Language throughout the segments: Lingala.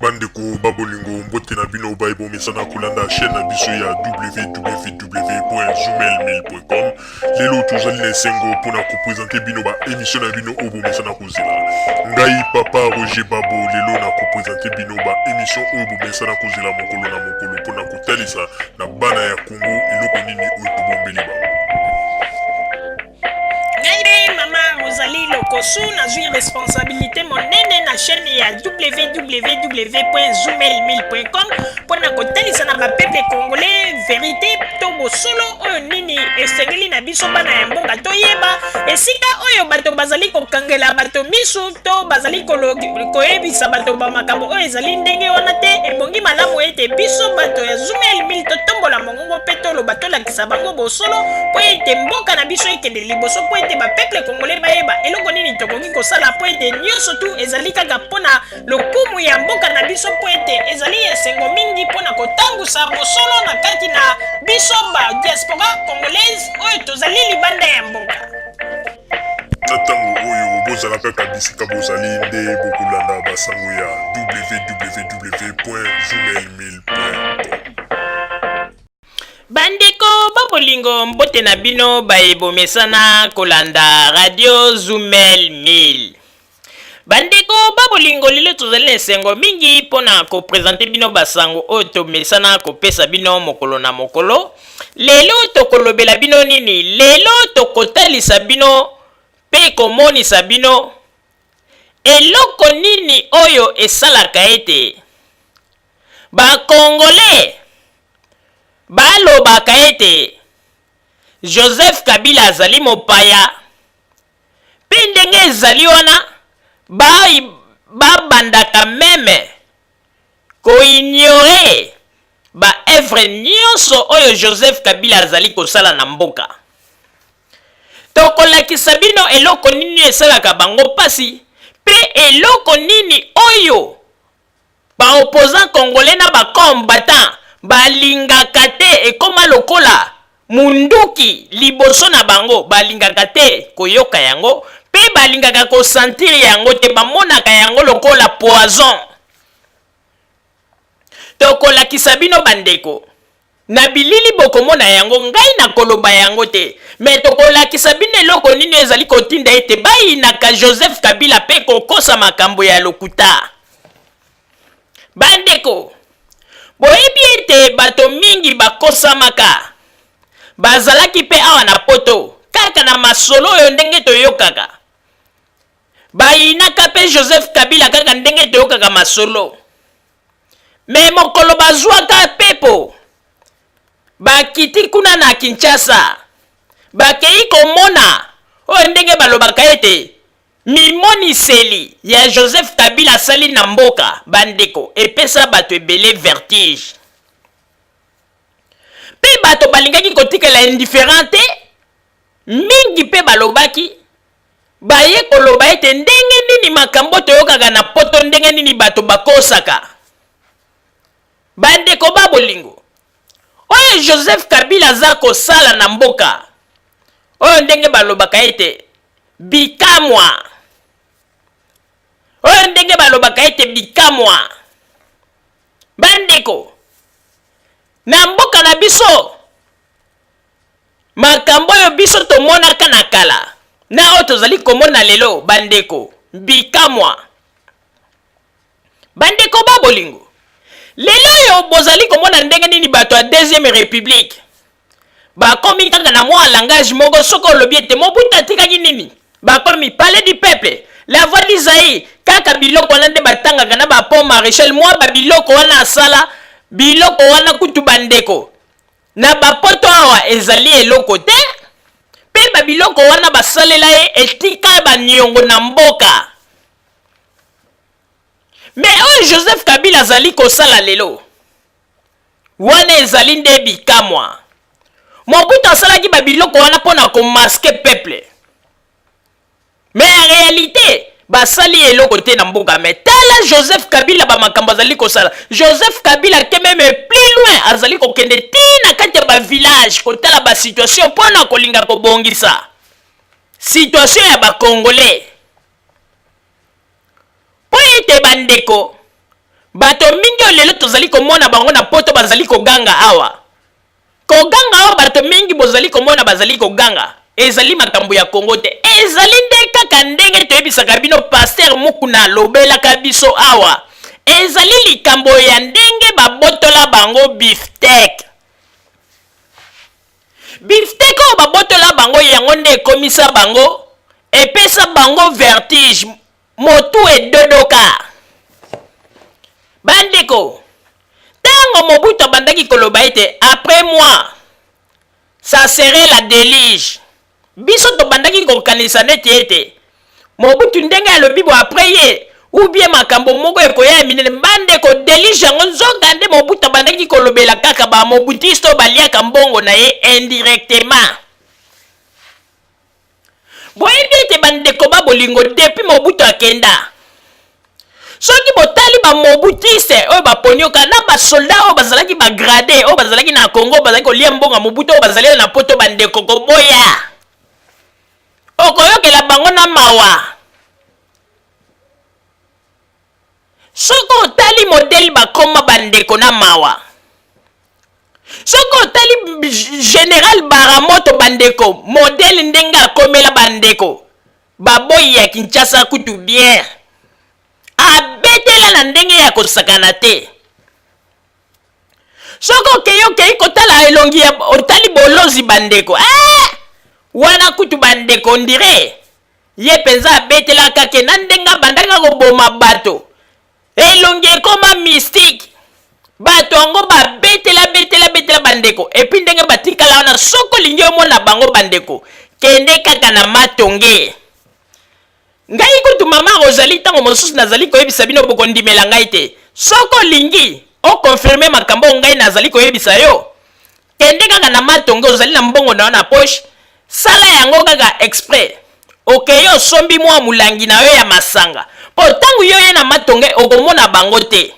Bandeko ba bolingo, mbote na bino baye bomesana kolanda chaîne na biso ya www.zoomail1000.com. Lelo tozali na esengo mpona kopresente bino ba émission na bino oyo bomesana kozela. Ngai papa Roger Babo lelo na kopresente bino ba émission oyo bomesana kozela mokolo na mokolo mpona kotalisa na bana ya Congo eloko nini oyo tobombeli bango. Ngai nde mama Rosalie Lokosu, nazwi responsabilité monene na chaîne ya www.zoomail1000.com mpo na kotalisa na bapeuple congolais verité to bosolo oyo nini esengeli na biso bana ya mboka toyeba esika oyo bato bazali kokangela bato misu to bazali koyebisa bato ba makambo oyo ezali ndenge wana te. Ebongi malamu ete biso bato ya Zoomail 1000 totombola mongongo mpe toloba, tolakisa bango bosolo mpo ete mboka na biso ekende liboso, mpo ete bapeuple congolais bayeba eloko nini tokoki kosala, mpo ete nyonso tu ezali kaka mpo na lokumu ya mboka na biso, mpo ete ezali esengo mingi mpo na kotambusa bosolo na kati na biso ba diaspora congolaise oyo tozali libanda ya mboka. Na ntango oyo bozala kaka bisika bozali nde bokolanda basango ya www.zoomail1000.com. Bandeko ba bolingo, mbote na bino baye bomesana kolanda radio Zumel 1000. Bandeko ba bolingo, lelo tozali na esengo mingi mpo na kopresente bino basango oyo tomesana kopesa bino mokolo na mokolo. Lelo tokolobela bino nini? Lelo tokotalisa bino mpe komonisa bino eloko nini oyo esalaka ete ba Congolais balobaka ete Joseph Kabila azali mopaya. Mpe ndenge ezali wana, ba babandaka meme ko ignorer ba oeuvres nionso oyo Joseph Kabila azali kosala na mboka. Tokolakisa bino eloko nini esalaka bango pasi mpe eloko nini oyo Ba opposants congolais na ba combattants balingaka te ekoma lokola munduki liboso na bango, balingaka te koyoka yango pe balingaka ko sentir yango te, bamonaka yango lokola poison. Tokolakisa bino bandeko na bilili bokomona yango, ngai nakoloba yango te, mais tokolakisa bino eloko nini ezali kotinda ete bayinaka Joseph Kabila pe kokosa makambo ya lokuta. Bandeko, boyebi ete bato mingi bakosamaka, bazalaki pe awa na poto, kaka na masolo oyo ndenge toyokaka. Bayinaka pe Joseph Kabila kaka ndenge toyokaka masolo. Mais mokolo bazwaka pepo, bakiti kuna na Kinshasa, bakei komona oyo ndenge balobaka ete mimoniseli ya Joseph Kabila asali na mboka, bandeko, epesa bato ebele vertige. Pe bato balingaki kotikala indifférent te, mingi pe balobaki, baye koloba ete ndenge nini makambo toyokaka na poto, ndenge nini bato bakosaka. Bandeko ba bolingo, oyo Joseph Kabila aza kosala na mboka oyo, ndenge balobaka ete bikamwa, oyo ndenge balobaka ete bikamwa, bandeko, na mboka na biso, makambo oyo biso tomonaka na kala na oyo tozali komona lelo, bandeko, bikamwa. Bandeko ba bolingo, lelo oyo bozali komona ndenge nini bato ya Deuxième Republique bakomi kaka na mwa langage moko. Soki olobi ete Mobutu atikaki nini, bakomi Palais du Peuple, la Voix du Zaïre, kaka biloko wana nde batangaka na ba Pont Maréchal, mwa ba biloko wana asala, biloko wana kutu bandeko na bapoto awa ezali eloko te, mpe ba biloko wana basalela ye etika baniongo na mboka. Mais oyo Joseph Kabila azali kosala lelo wana ezali nde bikamwa. Mobutu asalaki ba biloko wana mpo na komaske peuple, mais en réalité basali eloko te na mboka. Mais tala Joseph Kabila ba makambo azali kosala. Joseph Kabila ke meme plus loin, azali kokende ti na kati ya ba village kotala ba situation mpo na kolinga kobongisa situation ya ba Congolais, mpo ete bandeko Bato mingi oyo lelo tozali komona bango na poto bazali koganga awa. Koganga oyo bato mingi bozali komona bazali koganga ezali makambo ya Congo te. Ezali nde kaka ndenge toyebisaka bino Pasteur Mukuna alobelaka biso awa. Ezali likambo ya ndenge babotola bango bifteck. Bifteck oyo babotola bango yango nde ekomisa bango, epesa bango vertige, motu edodoka. Bandeko, tango Mobutu abandaki koloba ete après moi ça serait la deluge, biso tobandaki kokanisa neti ete Mobutu ndenge alobi bo après ye ou bien makambo moko ekoya ya minene. Bandeko, deluge yango nzoka nde Mobutu abandaki kolobela kaka ba mobutiste oyo baliaka mbongo na ye indirectement. Boyebi ete bandeko ba bolingo, depuis Mobutu akenda, soki botali ba mobutiste oyo baponioka na ba soldat oyo bazalaki ba grade oyo bazalaki na Congo, bazalaki kolia mbongo ya Mobutu, oyo bazali na poto, bandeko koboya, okoyokela bango na mawa. Soki otali modele bakoma bandeko na mawa. Soki otali General Baramoto bandeko, modele ndenge akomela bandeko baboyi ya Kinshasa kutu bien, abetela na ndenge ya kosakana te. Soki okei okei kotala elongi ya otali bolozi bandeko, wana kutu bandeko ondire ye mpenza abetelaka ke na ndenge abandaka koboma bato, elongi ekoma mystique. Bato yango babetela betela betela bandeko, epuis ndenge batikala wana, soki olingi omona bango bandeko, kende kaka na Matonge. Ngai kutu mama Rosalie, ntango mosusu nazali koyebisa bino bokondimela ngai te. Soki olingi okonfirme makambo oyo ngai nazali koyebisa yo, kende kaka na Matonge, ozali na mbongo na yo na poche, sala yango kaka exprès. Okei osombi mwa molangi na yo ya masanga, mpo ntango yo oye na Matonge okomona bango te.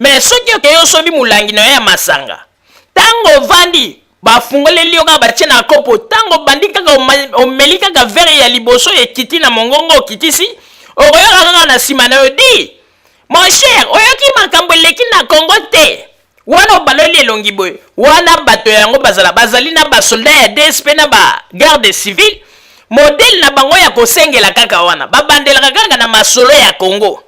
Mais soki okei osombi molangi na yo ya masanga, ntango ovandi bafungoleli yo kaka batie na kopo, ntango obandi kaka omeli kaka verre ya liboso ekiti na mongongo okitisi, okoyoka kaka na nsima na yo di mon cher, oyoki makambo eleki na Congo te. Wana obaloli elongi boye, wana bato yango bazala bazali na ba soldat ya DSP na ba garde civile, modèle na bango ya kosengela kaka wana, babandelaka kaka na masolo ya Congo.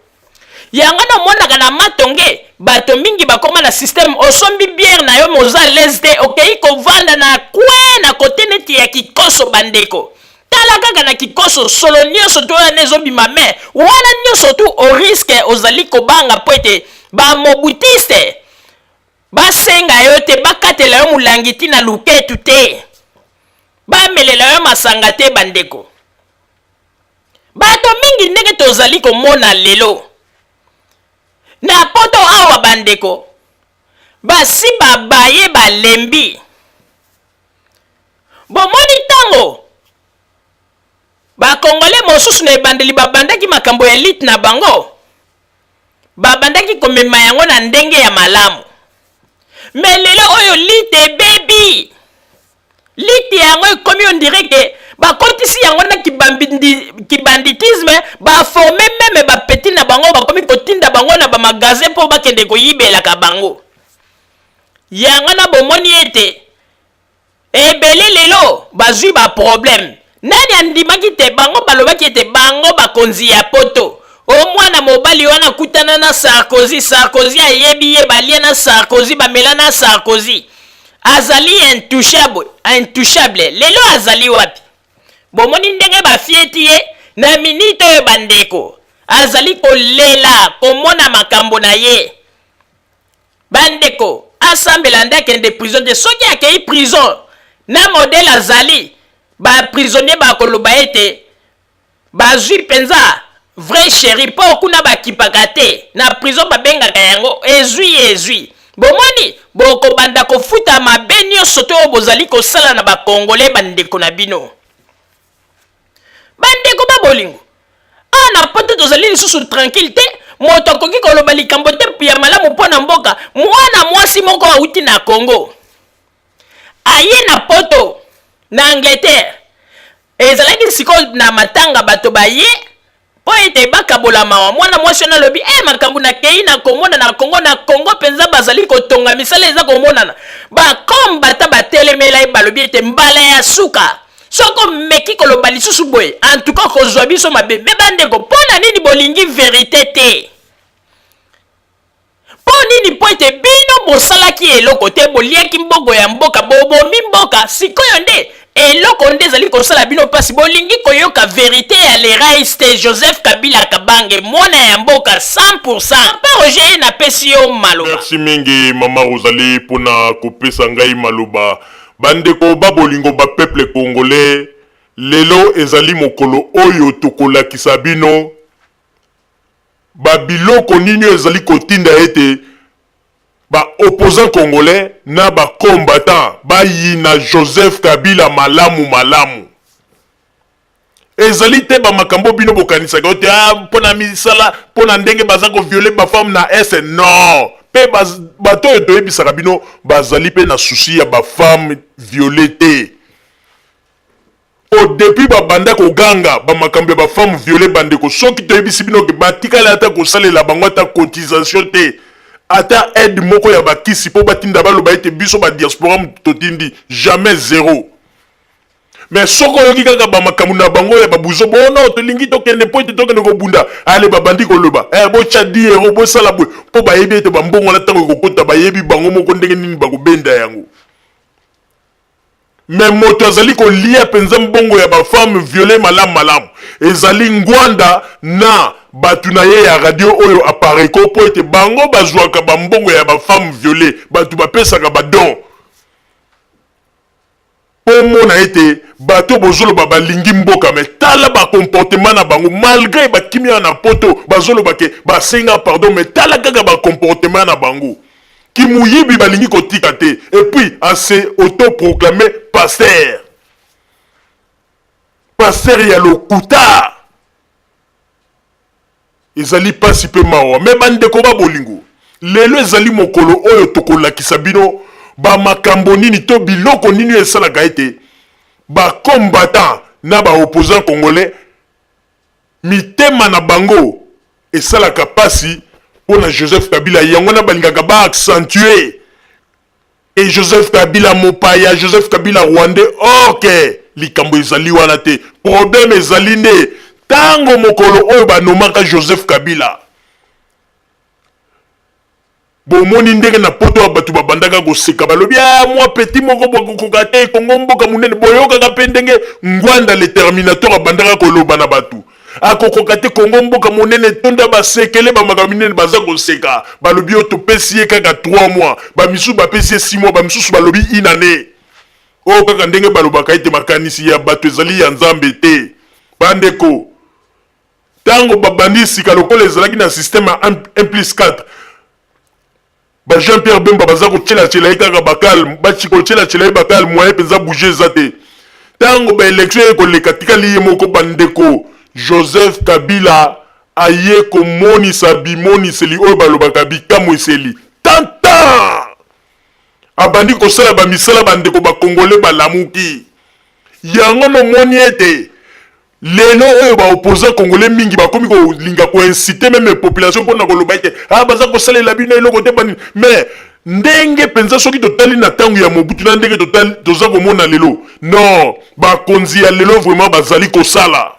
Yango wana omonaka na Matonge bato mingi bakoma na système, osombi bière na yo mais oza à l'aise te, okei kovanda na coin na kote neti ya kikoso bandeko. Tala kaka na kikoso solo nyonso to wana ezobima, mais wana nyonso tu au risque ozali kobanga po ete ba mobutiste basenga yo te, bakatela yo molangi ti na luketu te, bamelela yo masanga te bandeko. Bato mingi ndenge tozali komona lelo na poto awa bandeko, basi babaye balembi. Bomoni ntango ba Congolais mosusu na ebandeli babandaki makambo ya elite na bango, babandaki komema yango na ndenge ya malamu. Mais lelo oyo lite ebebi, lite yango ekomi on dirait que bakotisi yango na kibanditisme, baforme meme ba petit na bango, bakomi kotinda bango na ba magasin mpo bakende koyibelaka bango. Yango na bomoni ete ebele lelo bazwi ba problème. Nani andimaki te? Bango balobaki ete bango bakonzi ya poto. O mwana mobali wana akutana na Sarkozy, Sarkozy ayebi ye, balia na Sarkozy, bamela na Sarkozy, azali intouchable, intouchable. Lelo azali wapi? Bomoni ndenge bafieti ye na minute oyo bandeko, azali kolela komona makambo na ye. Bandeko, asambela nde akende prison te. Soki akei prison na modèle azali, ba prisonnier bakoloba ete bazwi mpenza vrai chéri, mpo kuna bakipaka te na prison, babengaka yango ezwi ezwi. Bomoni, bokobanda kofuta mabe nyonso to oyo bozali kosala na ba Congolais bandeko na bino. Bandeko ba bolingo, awa na poto tozali lisusu tranquille te. Moto akoki koloba likambo te ya malamu mpo na mboka. Mwana mwasi moko awuti na Congo aye na poto na Angleterre, ezalaki sikoyo na matanga, bato baye Mpo ete bakabola mawa, mwana mwasi wana alobi, E, makambo nakei na komona na Congo, na Congo mpenza bazali kotonga, misala eza komonana. Bakombata batelemela ye, balobi ete mbala ya suka soki omeki koloba lisusu boye, en tout cas okozwa biso mabe. Me bandeko, mpo na nini bolingi verite te? Mpo nini? Mpo ete bino bosalaki eloko te, boliaki mbongo ya mboka, bobomi mboka. Sikoyo nde eloko nde ezali kosala bino mpasi, bolingi koyoka verite ya le rais te. Joseph Kabila Kabange, mwana ya mboka 100%. Papa Roger, napesi yo maloba. Merci mingi mama Rosalie pona kopesa ngai maloba. Bandeko ba bolingo ba peuple congolais, lelo ezali mokolo oyo tokolakisa bino Ba biloko nini oyo ezali kotinda ete ba opposants congolais na ba combattants bayina Joseph Kabila malamu malamu? Ezali te ba makambo bino bokanisaka yo te, ah, mpo na misala, mpo na ndenge baza ko violer ba femmes na Est. Non! Mpe bato oyo toyebisaka bino bazali mpe na souci ya ba femmes violees te. Po depuis ba banda ko ganga ba makambo ya ba femmes violees ba ndeko soki toyebisi bino ke batikali ata kosalela bango ata cotisation te ata aide moko ya ba kisi po batinda baloba ete biso ba diaspora mutu totindi jamais zero mais soki oyoki kaka ba makambo na bango ya ba buzoba oh non tolingi tokende po ete tokende kobunda ale babandi koloba eh botya 10 euro bosala boye po bayebi ete ba mbongo wana ntango ekokota bayebi bango moko ndenge nini bakobenda yango. Mais moto azali kolia penza mbongo ya ba femmes violees malamu malamu ezali Ngwanda na batu na ye ya radio oyo Apareco mpo ete bango bazuaka ba mbongo ya ba femmes violees, batu bapesaka ba dons mpo omona ete bato bozoloba balingi mboka mais tala ba comportement na bango malgre bakimi awa na poto bazoloba ke basenga pardon mais tala kaka ba comportement na bango. Ki moyibi balingi kotika te et puis a se auto proclamer pasteur. Pasteur ya lokuta. Ezali pasi pe mawa mais ba ndeko ba bolingo lelo ezali mokolo oyo tokolakisa bino ba makambo nini to biloko nini oyo esalaka ete ba combattants na ba opposants congolais Mitema na bango esalaka pasi pona Joseph Kabila yango wana balingaka ba accentuer et Joseph Kabila mopaya, Joseph Kabila rwandais or que likambo ezali wana te. Problème ezali nde tango mokolo oyo ba nomaka Joseph Kabila. Bomoni ndenge na poto awa batu babandaka koseka balobi ah mwa petit moko bokokoka te Congo mboka munene boyokaka pe ndenge Ngwanda le terminator abandaka koloba na batu akokoka te Congo mboka munene etonda ba sekele ba makambo minene baza koseka balobi yo topesi ye kaka 3 mois ba misusu bapesi ye 6 mois ba misusu balobi une annee oyo kaka ndenge balobaka ete makanisi ya batu ezali ya Nzambe te bandeko Tango babandi sika lokola ezalaki na système ya 1 plus 4, ba Jean Pierre Bemba baza kotiela tiela ye kaka ba calme, ba kotiela tiela ye ba calme, moyen penza bouger eza te. Tango ba election eye koleka tikali ye moko ba ndeko Joseph Kabila aye komonisa bimoniseli oyo balobaka bikamwiseli. Tantan! Abandi kosala ba misala ba ndeko ba congolais balamuki. Yango nomoni ete Lelo oyo ba opposants congolais mingi bakomi kolinga ko inciter meme population pona koloba ete ah baza kosalela bino eloko te banini mais ndenge penza soki totali na tango ya Mobutu na ndenge totali toza komona lelo non bakonzi ya lelo vraiment bazali kosala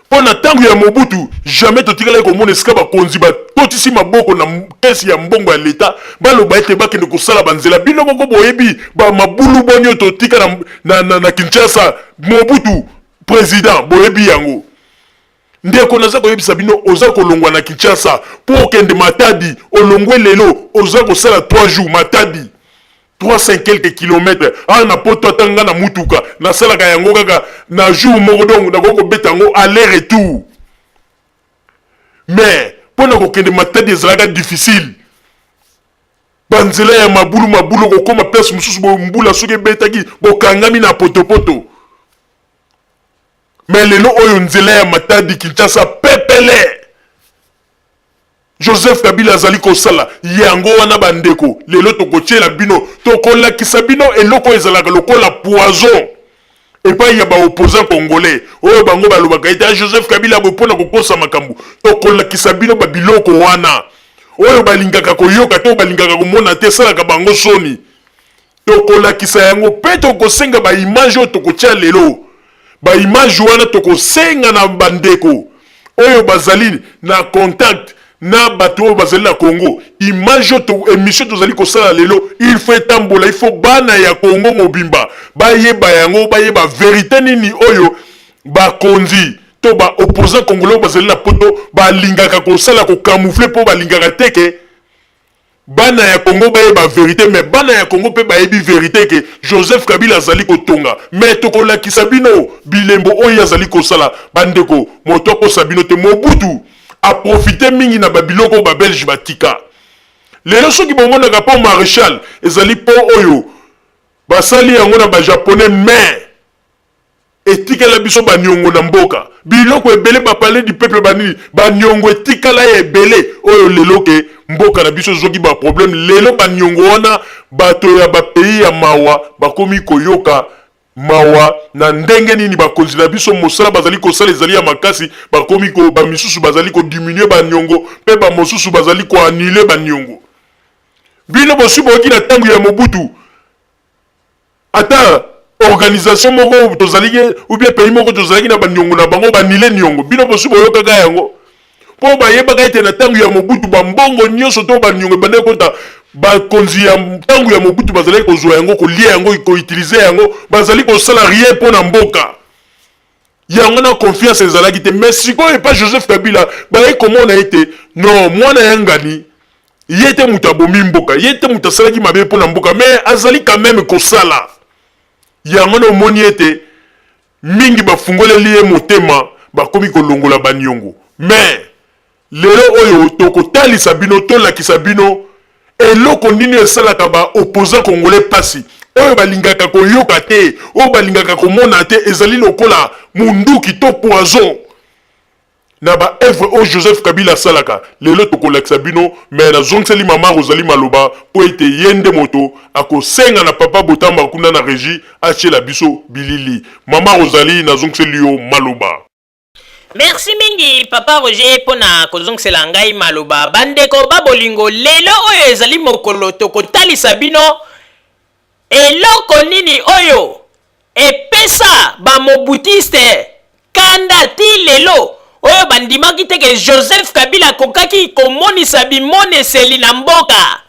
mpo na tango ya Mobutu jamais totikalaki komona esika bakonzi bakotisi maboko na kesi ya mbongo ya leta baloba ete bakende kosala banzela bino moko boyebi ba mabulu boni oyo totika na, na, na, na Kinshasa Mobutu president boyebi yango ndeko naza koyebisa bino oza kolongwa na Kinshasa mpo okende Matadi olongwe lelo oza kosala 3 jours Matadi 300 quelques kilomètres awa na poto ata nga na mutuka nasalaka yango kaka na jour moko donc nakoki kobeta yango aller retour mais mpo na kokende Matadi ezalaka difficile Ba nzela ya mabulu mabulu okokoma place mosusu boye mbula soki ebetaki bokangami na potopoto. Mais lelo oyo nzela ya Matadi Kinshasa pepele. Joseph Kabila azali kosala yango wana ba ndeko lelo tokotiela bino tokolakisa bino eloko oyo ezalaka lokola poison. Epai ya ba opposants congolais oyo bango balobaka ete ah, Joseph Kabila boye mpo na kokosa makambo, tokolakisa bino ba biloko wana oyo balingaka koyoka te, oyo balingaka komona te, esalaka bango soni. Tokolakisa yango mpe tokosenga ba image oyo tokotia lelo. Ba image wana tokosenga na bandeko oyo bazali na contact na bato oyo bazali na Congo. Image oyo to, emission tozali kosala lelo, il faut etambola, il faut bana ya Congo mobimba bayeba yango, bayeba verite nini oyo bakonzi to ba opposants congolais oyo bazali na poto balingaka kosala ko camoufler mpo balingaka te ke Bana ya Congo bayeba verite, mais bana ya Congo pe bayebi verite ke Joseph Kabila azali kotonga, mais tokolakisa bino bilembo oyo ye azali kosala. Bandeko, moto akosa bino te, Mobutu a profite mingi na ba biloko oyo ba Belges batika. Lelo soki bomonaka pont Marechal, ezali pont oyo basali yango na ba Japonais, mais etikela biso ba niongo na mboka, biloko ebele, ba palais du peuple, ba nini, ba niongo etikala ya ebele oyo lelo ke mboka na biso ezwaki ba problème. Lelo ba niongo wana bato ya ba pays ya mawa bakomi koyoka mawa na ndenge nini bakonzi na biso mosala bazali kosala ezali ya makasi, bakomi ko ba misusu bazali ko diminuer ba niongo pe ba mosusu bazali ko annuler ba niongo. Bino bosi boyoki na tango ya Mobutu Ata organisation moko tozalaki ou bien pays moko tozalaki na baniongo na bango banile niongo, bino bosi boyokaka yango? Mpo bayebaka ete na ntango ya Mobutu bambongo nyonso to baniongo ebandaki kota, bakonzi ya ntango ya Mobutu bazalaki kozwa yango, kolia yango, koutilize yango, bazali kosala rien mpo na mboka yango na confiance ezalaki te. Mais sikoyo epa Joseph Kabila baye komona ete non, mwana ya ngani ye te moto abomi mboka, ye te moto asalaki mabe mpo na mboka, mais azali quand même kosala yango. Na omoni ete mingi bafungoleli ye motema, bakomi kolongola baniongo. Mais lelo oyo tokotalisa bino, tolakisa bino eloko nini esalaka ba opposants congolais pasi, oyo balingaka koyoka te, oyo balingaka komona te, ezali lokola munduki to poison na ba œuvre oyo Joseph Kabila asalaka. Lelo tokolakisa bino. Mais nazongiseli mama Rosalie maloba mpo ete ye nde moto akosenga na papa Botamba kuna na regie atiela biso bilili. Mama Rosalie, nazongiseli yo maloba. Merci mingi papa Roger mpo na kozongisela ngai maloba. Bandeko ba bolingo, lelo oyo ezali mokolo tokotalisa bino eloko nini oyo epesa ba mobutiste kanda ti lelo oyo bandimaki te ke Joseph Kabila akokaki komonisa bimoneseli na mboka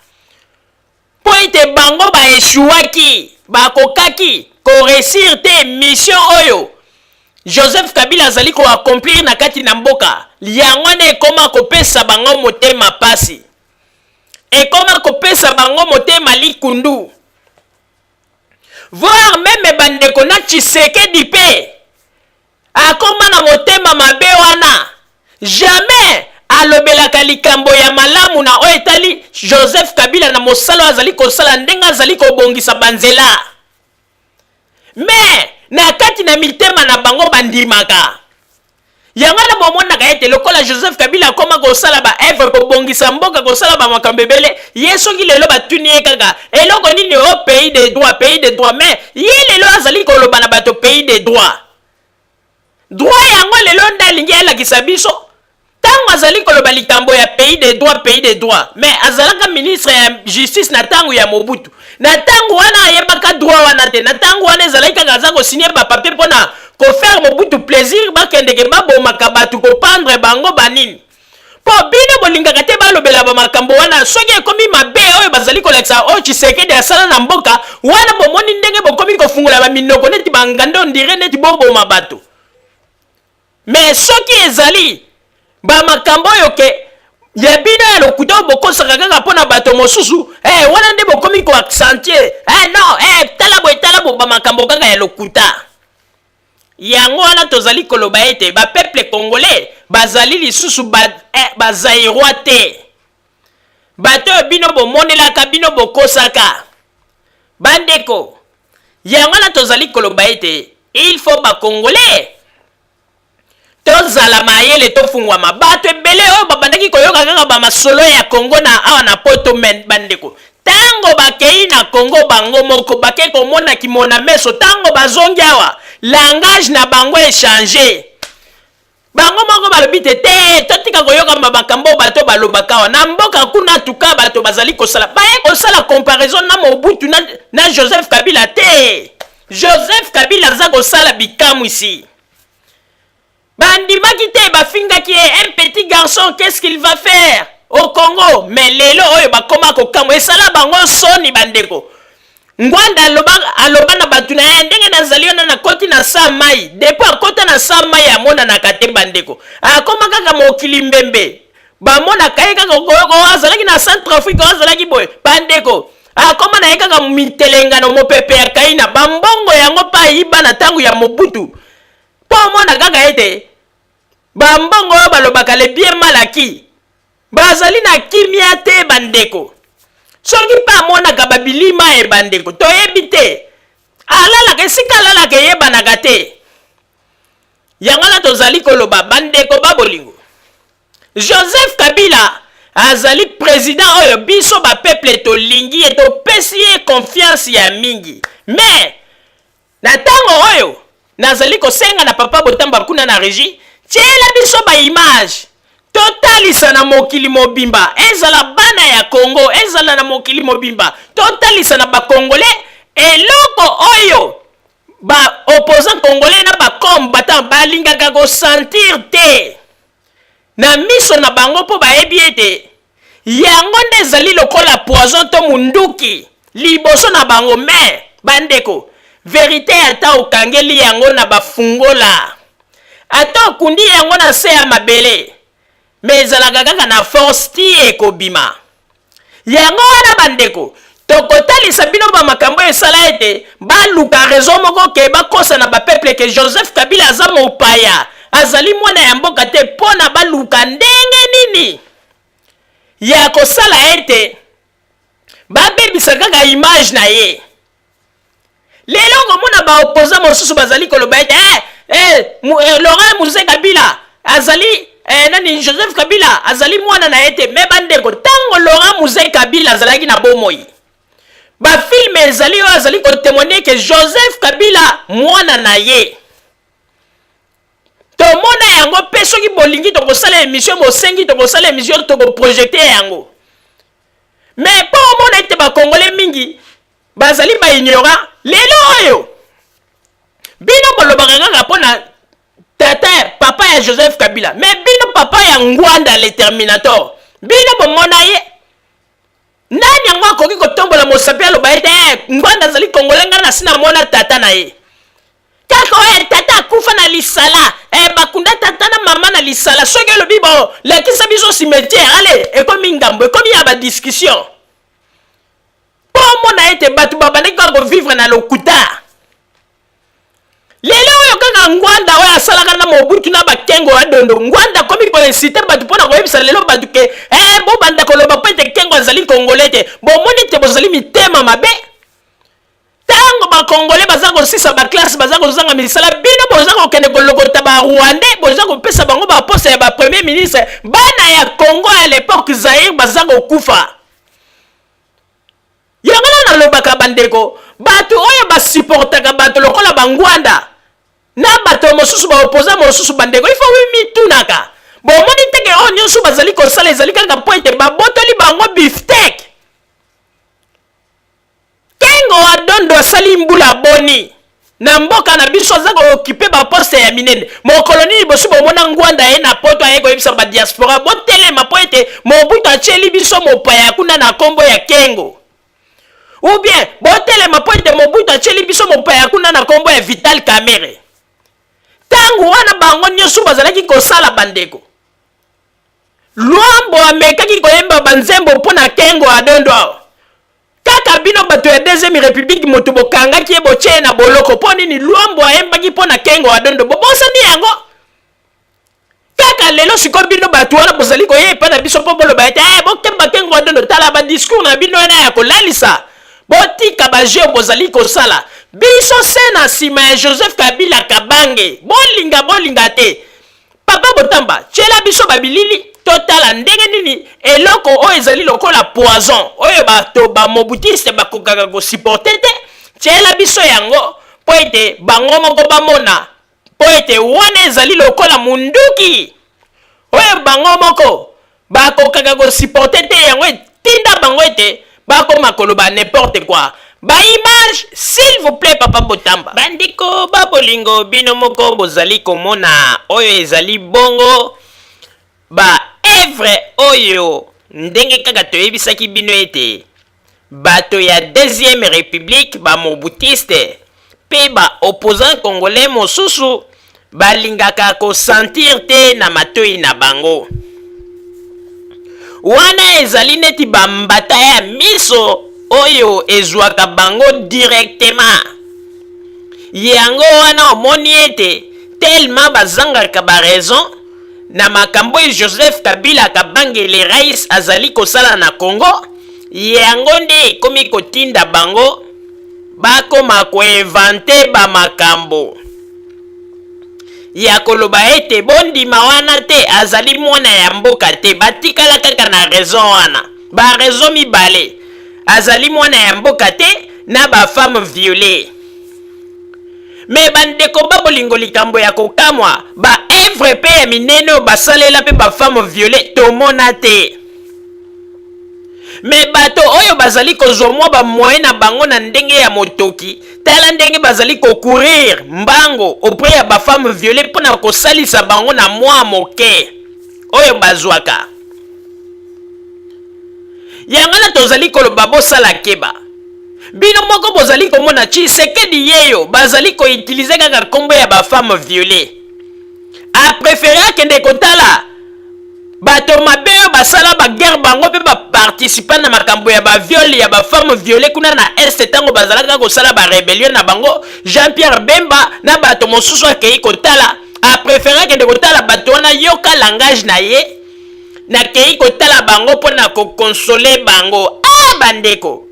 mpo ete bango ba echouaki, bakokaki ko reussir te mission oyo Joseph Kabila azali ko accomplir na kati na mboka. Yango wana ekoma kopesa bango motema pasi, ekoma kopesa bango motema likundu, voire meme bandeko na Tshisekedi mpe akoma na motema mabe wana. Jamais alobelaka likambo ya malamu na oyo etali Joseph Kabila na mosala oyo azali kosala, ndenge azali kobongisa banzela. Mais na kati na mitema na bango bandimaka yango wana. Bomonaka ete lokola Joseph Kabila akoma kosala ba œuvre, kobongisa mboka, kosala ba makambo ebele, ye soki lelo batuni ye kaka eloko nini, o pays de droit, pays de droit. Mais ye lelo azali koloba na bato pays de droit, droit yango lelo nde alingi alakisa biso. Ntango azali koloba likambo ya pays de droit, pays de droit, mais azalaka ministre ya justice na ntango ya Mobutu. Na ntango wana ayebaka droit wana te. Na ntango wana ezalaki kaka aza kosigner bapapier mpona kofaire Mobutu plaisir, bakendeke babomaka bato, kopendre bango banini. Mpo bino bolingaka te balobela bamakambo wana. Soki ekomi mabe oyo bazali kolakisa oyo Tshisekedi asala na mboka wana, bomoni ndenge bokomi kofungola baminoko neti bangando, ondire neti boboma bato. Mais soki ezali bamakambo oyo ke ya bino ya lokuta oyo bokosaka kaka mpo na bato mosusu, wana nde bokomi koaccentuer, non, tala boye, tala bo, bamakambo kaka ya lokuta. Yango wana tozali koloba ete bapeuple congolais bazali lisusu bazaïrois te. Bato oyo bino bomonelaka, bino bokosaka bandeko. Yango wana tozali koloba ete il faut bacongolais tozala mayele, tofungwama. Bato ebele oyo babandaki koyoka kaka bamasolo ya Kongo na awa na poto, mais bandeko, ntango bakei na Kongo, bango moko bakei komona kimona meso. Ntango bazongi awa Langage na bango echanger. Bango moko balobi te te, totika koyokama makambo oyo bato balobaka awa na mboka kuna. Tuka bato bazali kosala, baye kosala comparaison na Mobutu na Joseph Kabila te. Joseph Kabila aza kosala bikamwisi. Bandimaki te, bafingaki ye, un petit garçon, qu'est-ce qu'il va faire au Congo? Mais lelo oyo bakoma kokamwa, esala bango soni. Bandeko, Ngwanda aloba na bato na ye ndenge nazali wana, nakoti na sa mai. Depuis akota na sa mai, amonanaka te. Bandeko, akoma kaka mokili mbembe, bamonaka ye kaka azalaki na Centrafrique, azalaki boye. Bandeko, akoma na ye kaka mitelengano, mopepe ya kaina. Bambongo yango mpe ayiba na ntango ya Mobutu, mpo omona kaka ete bambongo oyo balobaka le bien mal acquis, bazali na kimia te. Bandeko, soki mpe amonaka babilima ye, bandeko, toyebi te alalaka esika alalaka, eyebanaka te. Yango wana tozali koloba, bandeko ba bolingo, Joseph Kabila azali président oyo biso bapeuple tolingi ye, topesi ye confiance ya mingi. Mais na ntango oyo nazali kosenga na papa Botamba kuna na régie, tiela biso baimage, totalisa na mokili mobimba, ezala bana ya Congo, ezala na mokili mobimba, totalisa na bacongolais eloko oyo baopposant congolais na bacombattant balingaka kosentir te na miso na bango, mpo bayebi ete yango nde ezali lokola poison to munduki liboso na bango. Mais bandeko, vérité, ata okangeli yango na bafungola, ata okundi yango na se ya mabele, mais ezalaka kaka na force ti ekobima. Yango wana, bandeko, tokotalisa bino bamakambo oyo esala ete baluka raison moko ke bakosa na bapeuple ke Joseph Kabila aza mopaya, azali mwana ya mboka te, mpo na baluka ndenge nini ya kosala ete babebisa kaka image na ye. Lelo komona baopposant mosusu bazali koloba ete Laurent Mzee Kabila azali nani, Joseph Kabila azali mwana na ye te. Mais bandeko, ntango Laurent Mzee Kabila azalaki na bomoi, bafilm ezali oyo azali kotémoigner ke Joseph Kabila mwana na ye. Tomona yango mpe. Soki bolingi, tokosala émission, bosengi, tokosala émission, tokoprojeter yango. Mais mpo omona ete bakongole mingi bazali baignorant, lelo oyo bino bolobaka kaka mpo na tata, papa ya Joseph Kabila, mais bino papa ya Ngwanda le Terminator, bino bomona ye? Nani yango akoki kotombola mosapi, aloba ete Ngwanda azali congolais, ngai nasi namona tata na ye? Kaka oyo tata akufa na lisala, bakunda tata na mama na lisala. Soki elobi bo lakisa biso cimetière, ale ekomi ngambo, ekomi ya badiscussion, mpo omona ete bato babandaki kaka kovivre na lokuta. Lelo oyo kaka Ngwanda oyo asalaka na Mobutu na bakengo ya dondo, Ngwanda akomi koinciter bato mpona koyebisa lelo bato ke bobanda koloba mpo ete Kengo azali congolais te. Bomoni te bozali mitema mabe. Ntango bakongole baza kosisa baclasse, baza kozanga misala, bino boza kokende kolokota barwandais, boza kopesa bango baposte ya bapremier ministre. Bana ya Congo ya l'époque Zaire baza kokufa. Yango wana nalobaka, bandeko, bato oyo basupportaka bato lokola bangwanda na bato mosusu, baopposant mosusu, bandeko, ifo mitunaka: bomoni teke oyo nyonso bazali kosala ezali kaka mpo ete babotoli bango bifteck? Kengo Adondo asali mbula boni na mboka na biso, aza kooccuper baposte ya minene? Mokolo nini bosi bomona Ngwanda ye na poto aye koyebisa badiaspora botelema mpo ete Mobutu atieli biso mopaya kuna na nkombo ya Kengo, ou bien botelema mpo ete Mobutu atieli biso mopaya kuna na nkombo ya Vital Kamerhe? Ntango wana bango nyonso bazalaki kosala, bandeko, Lwambo amekaki koyemba banzembo mpo na Kengo Adondo awa. Kaka bino bato ya Deuxième République moto bokangaki ye, botie ye na boloko. Mpo nini? Lwambo ayembaki mpo na Kengo Adondo, bobosani yango. Kaka lelo sikoyo bino bato wana bozali koya epai na biso mpo boloba ete bokemba Kengo Adondo. Tala badiscours na bino wana ya kolalisa. Botika bajeu bozali kosala. Biso se na nsima ya Joseph Kabila Kabange, bolinga bolinga te. Papa Botamba, tiela biso babilili, totala ndenge nini eloko oyo ezali lokola poison oyo bato bamobutiste bakokaka kosupporter te. Tiela biso yango. mpo ete bango moko bamona, mpo ete wana ezali lokola munduki oyo bango moko bakokaka ko supporter te, yango etinda bango ete bakoma koloba n'importe quoi. Ba image s'il vous plaît papa Botamba. Bandeko ba bolingo, bino moko bozali komona oyo ezali bongo ba œuvre oyo ndenge kaka toyebisaki bino ete bato ya deuxième république, ba mobutiste mpe ba opposant congolais mosusu balingaka kosentir te na matoi na bango. Wana ezali neti bambata ya miso oyo ezwaka bango directement. Yango wana omoni ete tellement bazangaka ba raison na makambo oyo Joseph Kabila Kabangele Rais azali kosala na Congo, yango nde ekomi kotinda bango bakoma koinventer bamakambo ya koloba ete bondima wana te, azali mwana ya mboka te. Batikala kaka na raison wana, ba raison mibale: azali mwana ya mboka te na ba femme violée. Me bandeko ba bolingo, likambo ya kokamwa, ba œuvre mpe ya minene oyo basalela mpe ba femme violée tomona te. Me bato oyo bazali kozwa mwa ba moyen na bango na ndenge ya motoki, tala ndenge bazali kocourir mbango auprès ya ba femme violée mpona kosalisa bango na mwa moke oyo bazwaka. Yango wana tozali koloba, bosala keba. Bino moko bozali komona Tshisekedi yeyo bazali koutiliser kaka nkombo ya ba femme violée. Apréférer akende kotala bato mabe oyo basala ba guerre, bango mpe baparticipa na makambo ya ba viol ya ba femme violée kuna na Est ntango bazalaka kosala ba rébellion na bango, Jean Pierre Bemba na bato mosusu. Akei kotala, apréférer akende kotala bato wana. Yoka langage na ye: "Nakei kotala bango mpo na koconsoler bango." Ah, bandeko,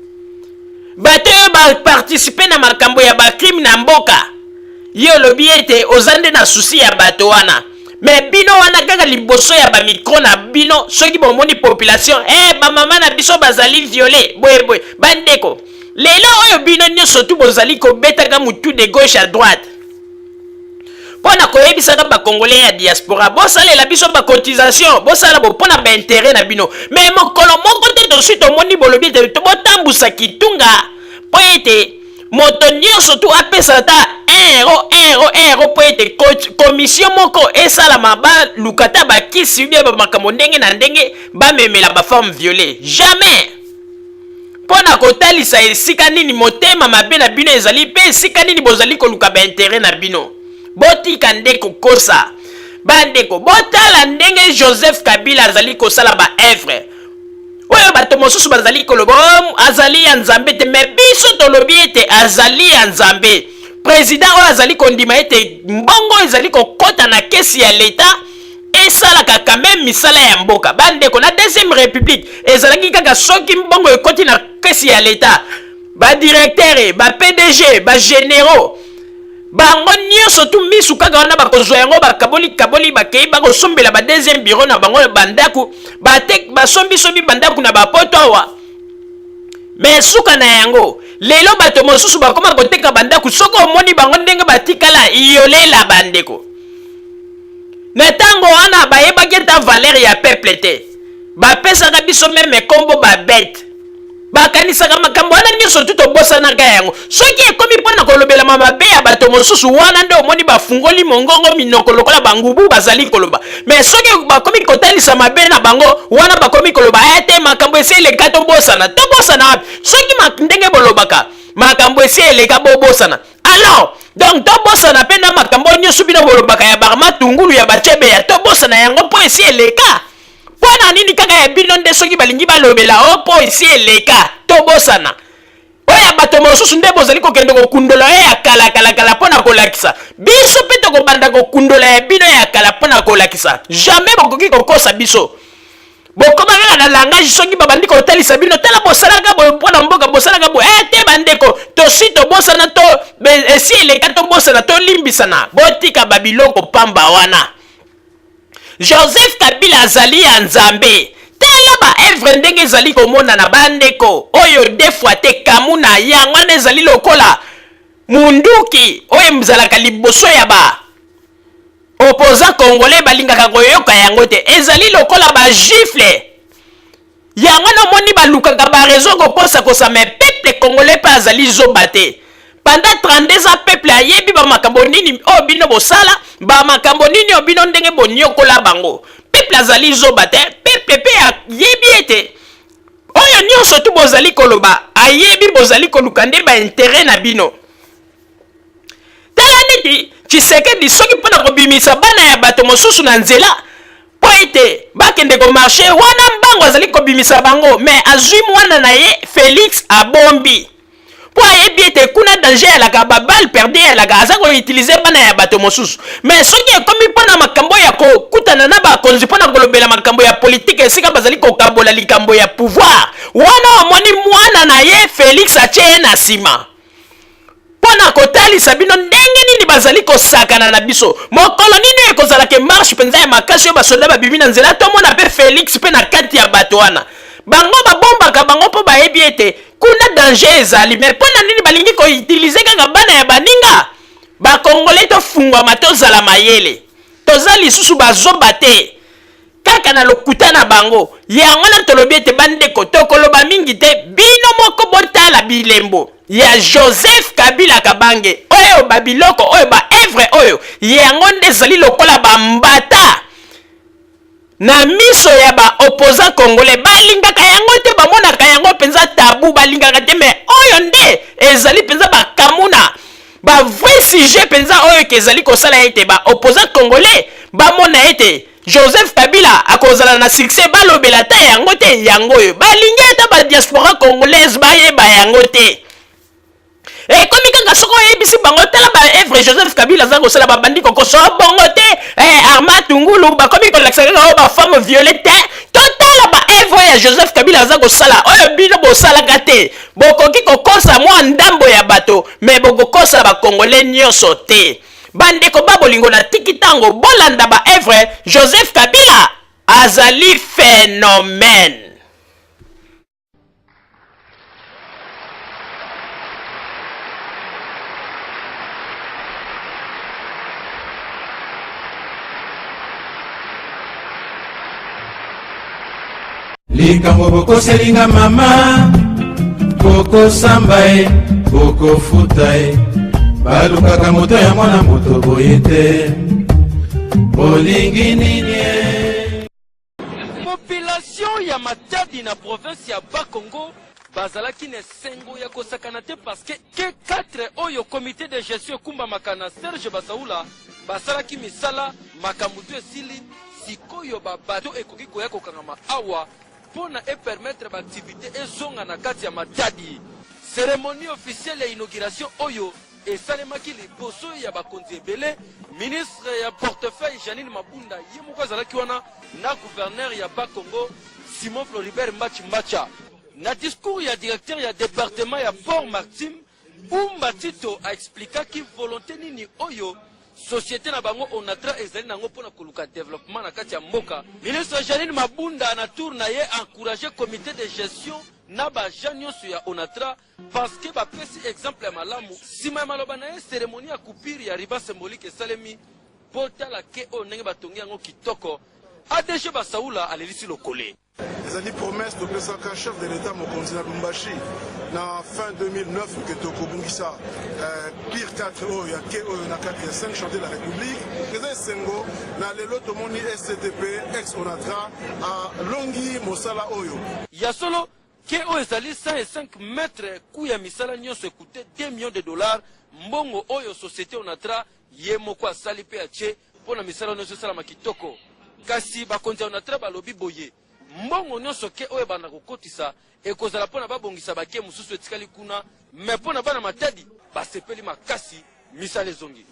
bato oyo baparticiper na makambo ya ba crime na mboka, ye olobi ete oza nde na souci ya bato wana. Me bino wana kaka liboso ya ba micro na bino, soki bomoni population, bamama na biso bazali violées boye boye. Bandeko, lelo oyo bino nyonso tu bozali kobetaka mutu de gauche à droite mpo na koyebisaka bakongolais ya diaspora bosalela biso ba cotisation, bosala bo mpo na ba intérêt na bino. Me mokolo moko te tosi tomoni bolobi ete botambusa kitunga mpo ete moto nyonso tu apesa ata 1 euro, 1 euro, 1 euro, mpo ete commission moko esalama, baluka ata bakisi ubie bamakambo ndenge na ndenge, bamemela ba femme violée. Jamais! Mpo na kotalisa esika nini motema mabe na bino ezali mpe esika nini bozali koluka ba intérêt na bino. Botika nde kokosa. Bandeko, botala ndenge Joseph Kabila azali kosala ba œuvre oyo bato mosusu bazali koloba, oh, azali ya Nzambe te. Me biso tolobi ete azali ya Nzambe. Président oyo azali kondima ete mbongo ezali kokɔta na caisse ya leta esalaka quand même misala ya mboka. Bandeko, na deuxième république ezalaki kaka soki mbongo ekɔti na caisse ya leta, ba directeur, ba PDG, ba généraux, bango nyonso tu misu kaka wana, bakozwa yango, bakaboli kaboli, bakei bakosombela ba deuxième bureau na bango bandako, basombisombi bandako na bapoto awa. Me suka na yango, lelo bato mosusu bakoma koteka bandako. Soki omoni bango ndenge batikala yolela, bandeko, na ntango wana bayebaki ata valeur ya peuple te. Bapesaka biso même nkombo ba bête. Bakanisaka makambo wana nyonso tu tobosanaka yango. Soki ekomi mpo na kolobelama mabe ya bato mosusu, wana nde omoni bafungoli mongongo, minoko lokola bangubu, bazali koloba. Me soki bakomi kotalisa mabe na bango, wana bakomi koloba ete makambo esi eleka, tobosana. Tobosana wapi? Soki ndenge bolobaka makambo esi eleka, bobosana, alors donc tobosana mpe na makambo nyonso bino bolobaka ya bamatungulu, ya bachebeya, tobosana yango mpo esi eleka. Mpo na nini kaka ya bino nde soki balingi balobela o mpo esi eleka, tobosana? Oyo ya bato mosusu nde bozali kokende kokundola oyo ya kala kala kala mpo na kolakisa biso. Mpe tokobanda kokundola ya bino ya kala mpo na kolakisa. Jamais bokoki kokosa biso. Bokoma kaka na langage soki babandi kotalisa bino: "Tala, bosalaka boye mpo na mboka, bosalaka boye." Te, bandeko, tosi tobosana to esi eleka, tobosana, tolimbisana. Botika babiloko pamba wana. Joseph Kabila azali ya Nzambe. Tala ba œuvre ndenge ezali komonana. Bandeko, oyo deux fois te kamuna yango wana ezali lokola Munduki oyo ezalaka liboso ya ba opposants congolais balingaka koyoka yango te, ezali lokola ba gifle. Yango wana omoni balukaka ba raison kokosa kosa, mais peuple congolais mpe azali zoba te. Pendant 32 ans peuple ayebi ba makambo nini oyo bino bosala, ba makambo nini oyo bino ndenge boniokola bango. Peuple azali zoba te, peuple mpe ayebi ete oyo nyonso tu bozali koloba ayebi bozali koluka nde ba interet na bino. Tala neti Tshisekedi soki mpo na kobimisa bana ya bato mosusu na nzela mpo ete bakende komarche wana, mbango azali kobimisa bango, me azwi mwana na ye Felix abombi mpo ayebi ete kuna danger eyalaka, ba balle perdue eyalaka, aza koutilize bana ya bato mosusu. Me soki ekomi mpo na makambo ya kokutana na bakonzi mpo na kolobela makambo ya politike esika bazali kokabola likambo ya pouvoir wana, omoni mwana na ye Felix atie ye na nsima mpo na kotalisa bino ndenge nini bazali kosakana na biso. Mokolo nini oyo ekozala ke marche mpenza ya makasi oyo basoda babimi na nzela, tomona mpe Felix mpe na kati ya bato wana. Bango babombaka bango mpo bayebi ete kuna danger ezali. Me mpo na nini balingi koutilize kaka bana ya baninga? Bakongole, tofungwama, tozala mayele, toza lisusu bazoba te kaka na lokuta na bango. Yango wana tolobi ete bandeko, tokoloba mingi te, bino moko botala bilembo ya Joseph Kabila Kabange oyo, babiloko oyo, ba evre oyo, yango nde ezali lokola bambata na miso ya ba opposants congolais. Balingaka yango te, bamonaka yango mpenza tabu, balingaka te. Me oyo nde ezali mpenza bakamuna ba vrai sujet mpenza oyo ke ezali kosala ete ba opposants congolais bamona ete Joseph Kabila akozala na succès, balobela ata yango te. Yango oyo balingi ata ba diaspora congolaise bayeba yango te. Ekomi kaka soki oyebisi bango tala ba evre Joseph Kabila aza kosala, babandi kokosoa bongo te. Armand Tungulu bakomi kolakisa kaka oyo ba femme viole te. Totala ba evre ya Joseph Kabila aza kosala oyo bino bosalaka te. Bokoki kokosa mwa ndambo ya bato, me bokokosa ba congolais nyonso te. Bandeko ba bolingo, na tiki ntango bolanda ba evre Joseph Kabila azali phénomène. Likambo bokoseli nga mama, bokosamba ye, bokofuta ye. Balukaka moto ya mwana moto boye te. Bolingi nini ye? Population ya Matadi na province ya Bas-Congo bazalaki na esengo ya kosakana te parce que K4 oyo comité de gestion ekumbamaka na Serge Basaula basalaki misala, makambo tu esili. Sikoyo ba bateau ekoki koya kokangama awa mpo na e permettre ba activites ezonga na kati ya Matadi. Ceremonie officielle ya inauguration oyo esalemaki liboso ya bakonzi ebele, ministre ya portefeuille Jeanine Mabunda ye moko azalaki wana na gouverneur ya Bas-Congo Simon Floribert Mbatshi Mbatsha. Na discours ya directeur ya departement ya port maritime Umba Tito a explikaki volonte nini oyo societe na bango Onatra ezali nango mpo na koluka developpement na kati ya mboka. Ministre Jeanine Mabunda na tour na ye encourager comite de gestion na ba agents nyonso ya Onatra parce que bapesi exemple ya malamu. Sima ya maloba na ye, ceremonie ya coupure ya ruban symbolique esalemi. Botala quai oyo ndenge batongi yango kitoko. ADG Basaula alelisi lokole. Ezali promesse topesaka chef de l'Etat mokonzi na Lubumbashi na fin 2009 que tokobongisa pire 4 oyo ya quai oyo na kati ya 5 chantiers de la République. Eza esengo na lelo tomoni SCTP ex Onatra alongi mosala oyo. Ya solo, quai oyo ezali 105 mètres, cout ya misala nyonso ecoute 2 millions de dollars, mbongo oyo societe Onatra ye moko asali mpe atie mpo na misala nyonso esalama kitoko. Kasi bakonzi ya Onatra balobi boye, mbongo nyonso ke oyo ebanda kokotisa ekozala mpo na babongisa ba quai mosusu etikali kuna, mais mpo na bana Matadi basepeli makasi misala ezongi.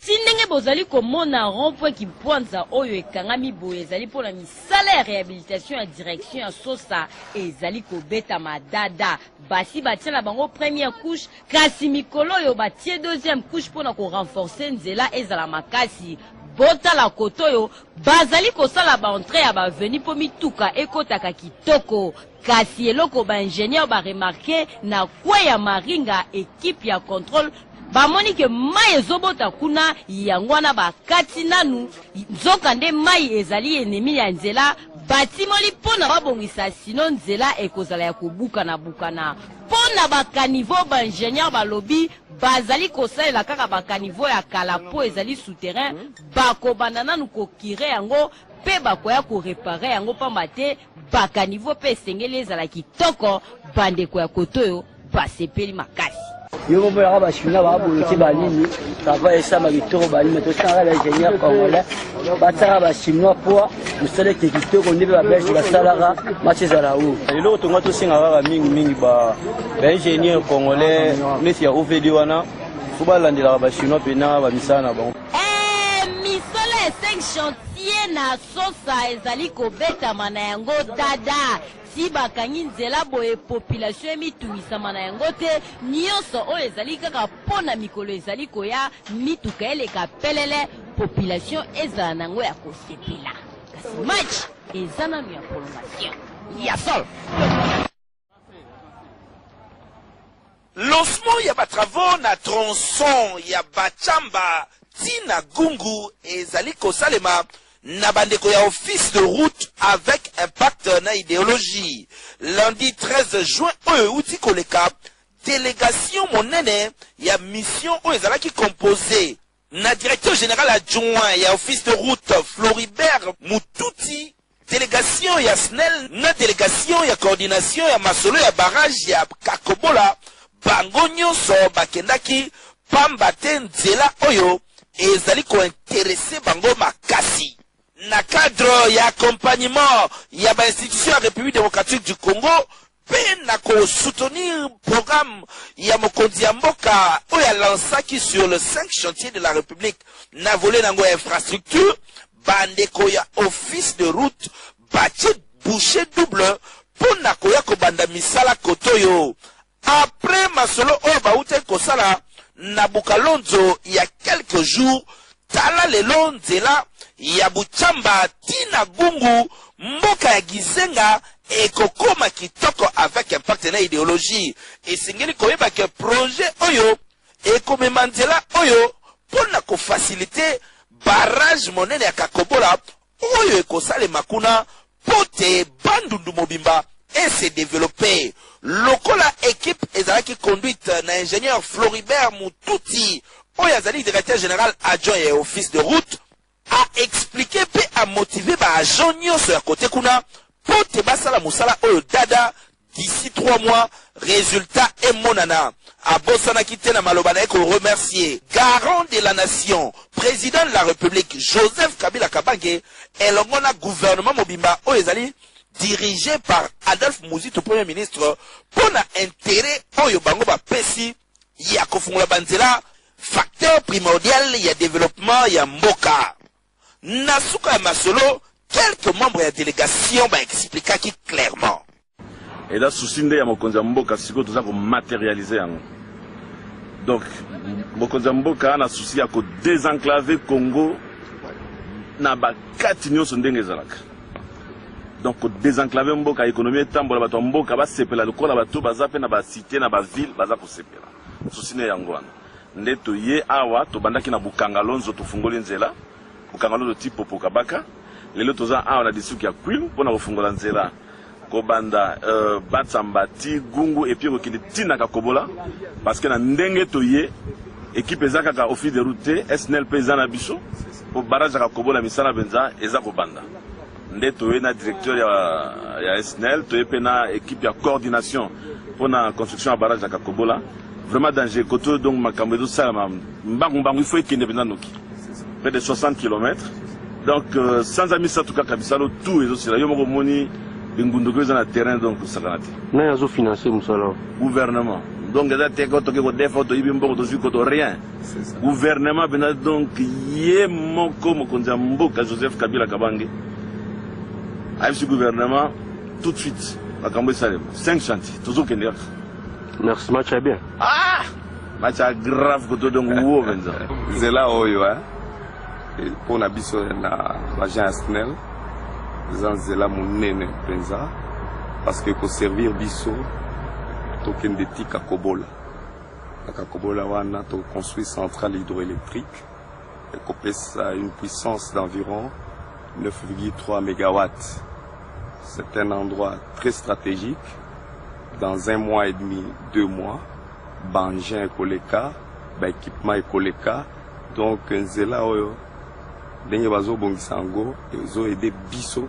Ti ndenge bozali komona rond-point Kimpwanza oyo ekangami boye ezali mpo na misala ya rehabilitation ya direction ya Sosa ezali kobeta madada. Basi batia na bango première couche, kasi mikolo oyo batie deuxième couche mpo na ko renforcer nzela ezala makasi. Botala kote oyo bazali kosala ba entree ya ba avenue mpo mituka ekotaka kitoko. Kasi eloko ba ingenieurs ba remarquer na coin ya Maringa equipe ya controle bamoni que mayi ezobota kuna yango wana bakati nanu nzoka nde mayi ezali ennemi ya nzela batimoli mpo na babongisa sinon nzela ekozala ya kobukana bukana. Mpo na ba caniveaux ba ingenieurs balobi bazali kosalela kaka ba caniveaux ya kala mpo ezali souterrain bakobanda nanu ko curer yango mpe bakoya ko reparer yango pamba te Ba caniveau pe esengeli ezala kitoko ba ndeko ya kote oyo basepeli makasi. Yo moko yaka ba chinois ba boloki ba nini travail esama kitoko ba nini tosangaka ba ingénieur congolais batisaka ba chinois poa mosala eke kitoko nde mpe ba belge basalaka match ezala oyo eloko tonga tosenga kaka mingimingi ba ingénieur congolais neti ya ovd wana fo balandelaka ba chinois mpena bamisala na bango. Eh, misala ya 5 chantier na Sosa ezali kobetama na yango dada ti bakangi nzela boye population emitungisama na yango te nionso oyo ezali kaka po na mikolo ezali koya mituka eleka pelele population ezala na yango ya kosepela kasi match eza nanu ya prolongation ya solo. Lancement ya ba travaux na tronçon ya Bachamba ti na Gungu ezali kosalema na bandeko ya Office de route avec impact na ideologie. Lundi 13 juin oyo euti koleka, delegation monene ya mission oyo ezalaki composee Na directeur general adjoint ya Office de route Floribert Mututi, delegation ya SNEL na delegation ya coordination ya masolo ya barrage ya Kakobola, bango nionso bakendaki pamba te nzela oyo ezali ko interesser bango makasi. Na cadre ya accompagnement ya ba institutions ya Republique democratique du Congo mpe na ko soutenir programme ya mokonzi ya mboka oyo a lancaki sur le 5 chantiers de la Republique na volet na yango ya infrastructure, ba ndeko ya Office de route batie bouchee double mpo na koya kobanda misala kotoyo Après masolo oyo bawutaki kosala na Bukalonzo ya quelques jours, tala lelo nzela ya Butshamba ti na Gungu, mboka ya Gizenga ekokoma kitoko avec impact na ideologie. Esengeli koyeba que projet oyo ekomema nzela oyo mpo na ko faciliter barrage monene ya Kakobola oyo ekosalema kuna mpo te Bandundu mobimba e se developper. Lokola equipe ezalaki conduite na ingenieur Floribert Mututi oyo azali directeur general adjoint ya Office de route, a expliquer mpe a motiver ba agents nionso ya cote kuna mpo te basala mosala oyo dada D'ici 3 mois resultat emonana. Abosanaki te na maloba na ye ko remercier garant de la nation, president de la Republique Joseph Kabila Kabange elongo na gouvernement mobimba oyo ezali dirige par Adolphe Muzito Premier ministre mpo na interet oyo bango bapesi ya kofungola ba nzela, facteur primordial ya developpement ya mboka. Na suka ya masolo, quelques membres ya delegation ba explikaki clairement. Eza souci nde ya mokonzi ya mboka sikoyo toza ko materialiser yango. Donc mokonzi ya mboka na souci ya ko desenclaver Congo na ba kati nyonso ndenge ezalaka. Donc ko desenclaver mboka, economie etambola, bato ya mboka basepela lokola bato baza pe na ba cite na ba ville baza kosepela. Souci nde yango wana. Nde toye awa tobandaki na Bukangalonzo tofungoli nzela Bukangalonzo ti Popokabaka lelo toza awa na district ya Kwilu pona kofungola nzela kobanda Batsamba ti Gungu et puis ekokende ti na Kakobola parce que na ndenge toye equipe eza kaka office de route te SNEL pe eza na biso po barrage ya Kakobola misala penza eza kobanda nde toye na directeur ya, ya SNEL toye pe na equipe ya coordination pona construction ya barrage ya Kakobola Vraiment danger kote oyo donc makambo ezo salama mbangu mbangu il faut ekende penza noki près de 60 km donc euh, sanza misato kaka misalo tout ezosila yo moko omoni bingunduki eza na terrain donc kosakana te nani azo financer mosala oyo gouvernement donc eza te ko toke kodefa toyibi mbongo tozwi koto rien gouvernement mpenza donc ye moko mokonzi ya mboka joseph kabila kabange ayebisi gouvernement tout de suite makambo esalema 5 chantier tozokende kaka Merci, match ya bien. Ah! Match ya grave koto donc wo penza. Nzela oyo hein. Mpo na biso na ba agent ya SNEL, eza nzela monene mpenza parce que ekoservir biso tokende ti Kakobola. Na Kakobola wana tokoconstruire centrale hydroélectrique ekopesa une puissance d'environ 9,3 mégawatts. C'est un endroit très stratégique. Dans un mois et demi, 2 mois, baengin ekoleka, baéquipement ekoleka. Donc nzela oyo, ndenge bazobongisa yango, ezoaider biso,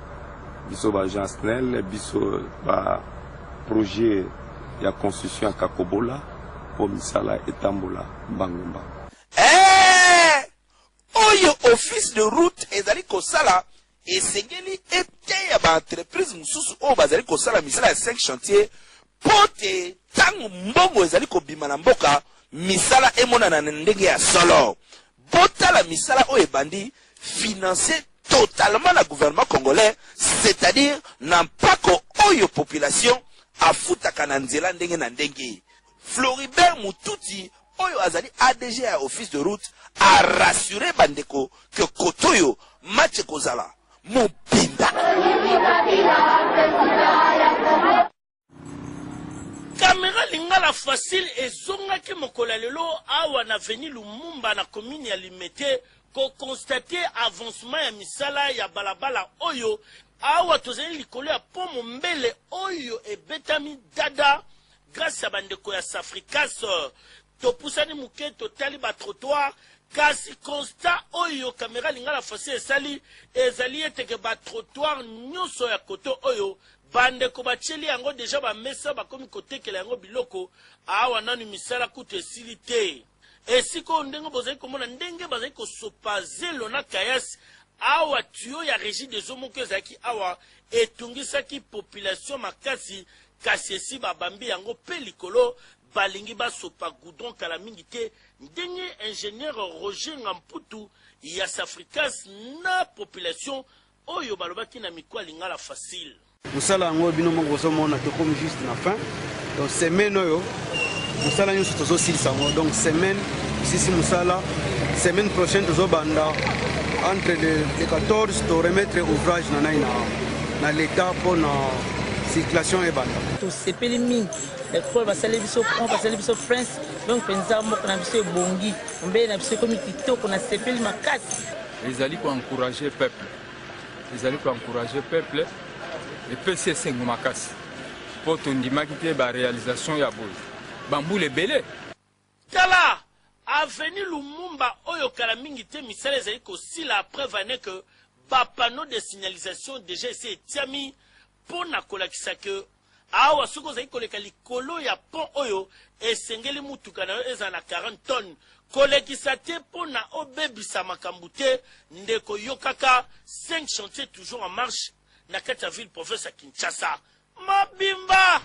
biso baagent SNEL, biso baprojet ya construction ya Kakobola, mpo misala etambola mbangu mbangu. Eh! Oyo Office de route ezali kosala esengeli eteya baentreprise mosusu oyo bazali kosala misala ya 5 chantier, mpo te ntango mbongo ezali kobima na mboka, misala emonana na ndenge ya solo. Botala misala oyo ebandi financé totalement na gouvernement congolais, c'est-à-dire na mpako oyo population afutaka na nzela ndenge na ndenge. Floribert Mututi, oyo azali ADG ya Office de route, arassurer bandeko ke kote oyo match ekozala mobimba. Kamera Lingala Facile ezongaki mokolo ya lelo awa na avenue Lumumba, na commune ya Limete, koconstater avancement ya misala ya balabala oyo. Awa tozali likolo ya pont Mombele oyo ebetami dada grâce ya bandeko ya Safricas. Topusani moke, totali batrottoir, kasi constat oyo Kamera Lingala Facile esali ezali eteke batrottoir nyonso ya koto oyo bandeko batieli yango déjà bamesa, bakomi kotekela yango biloko. Awa nanu misala kutu esili te. Esika oyo, ndenge bozali komona ndenge bazali kosopa zelo na kayasi awa, tuyau ya Régie des eaux moko ezalaki awa etungisaki population makasi, kasi esi babambi yango mpe likolo balingi basopa goudron kala mingi te, ndenge ingénieur Roger Ngamputu ya Safricas na population oyo balobaki na micro ya Lingala Facile. Mosala yango, bino moko bozomona, tokomi juste na fin. Donc semaine oyo mosala nyonso tozosilisa yango. Donc semaine esisi mosala, semaine prochaine tozobanda entre le 14, toremettre ouvrage na nai na l'état mpo na circulation ebanda. Tosepeli mingi. Ekole basali biso pont, basali biso prince, donc mpenza mboka na biso ebongi, mbele na biso ekomi kitoko. Nasepeli makasi. Ezali koencourager peuple, ezali koencourager peuple, epesi esengo makasi mpo tondimaki te baréalisation ya boye bambula ebele. Tala avenue Lumumba oyo, kala mingi te misala ezali kosila. Preuve ane ke bapanneau de signalisation déjà esi etiami mpo na kolakisa ke awa soki ozali koleka likolo ya pont oyo, esengeli mutuka na yo ezala na 40 tonnes, kolekisa te mpo na obebisa makambo te. Ndeko, yokaka 5 chantiers toujours en marche na kati ya ville province ya Kinshasa mabimba.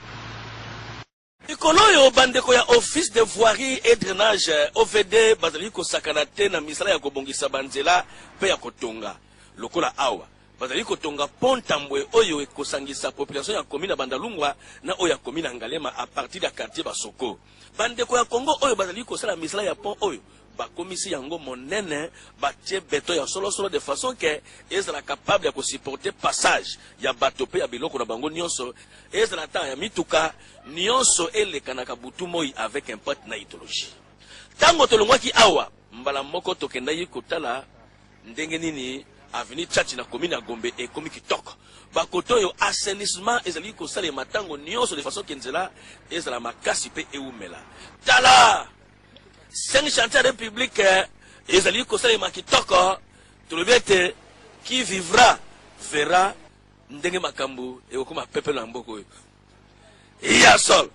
Likolo oyo, bandeko ya Office de voirie et drainage, OVD, bazali kosakana te na misala ya kobongisa banzela mpe ya kotonga. Lokola awa bazali kotonga pont Ntambwe oyo ekosangisa population ya commune ya Bandalungwa na oyo ya commune ya Ngaliema à partir ya quartier Basoko. Bandeko ya Congo oyo bazali kosala misala ya pont oyo bakomisi yango monene, batie beton ya solosolo de façon ke ezala capable ya kosupporter passage ya bato mpe ya biloko na bango nyonso, ezala ta ya mituka nyonso elekanaka butu moi avec impact na idéologie. Ntango tolongwaki awa, mbala moko tokendaki kotala ndenge nini avenue Tshatshi na commune ya Gombe ekomi kitoko. Bakote oyo assainissement ezali kosalema ntango nyonso de façon ke nzela ezala makasi mpe ewumela. Tala 5 chantier république ezali kosalema kitoko. Tolobi ete qui vivra verra ndenge makambo ekokoma pepe na mboka oyo ya sol.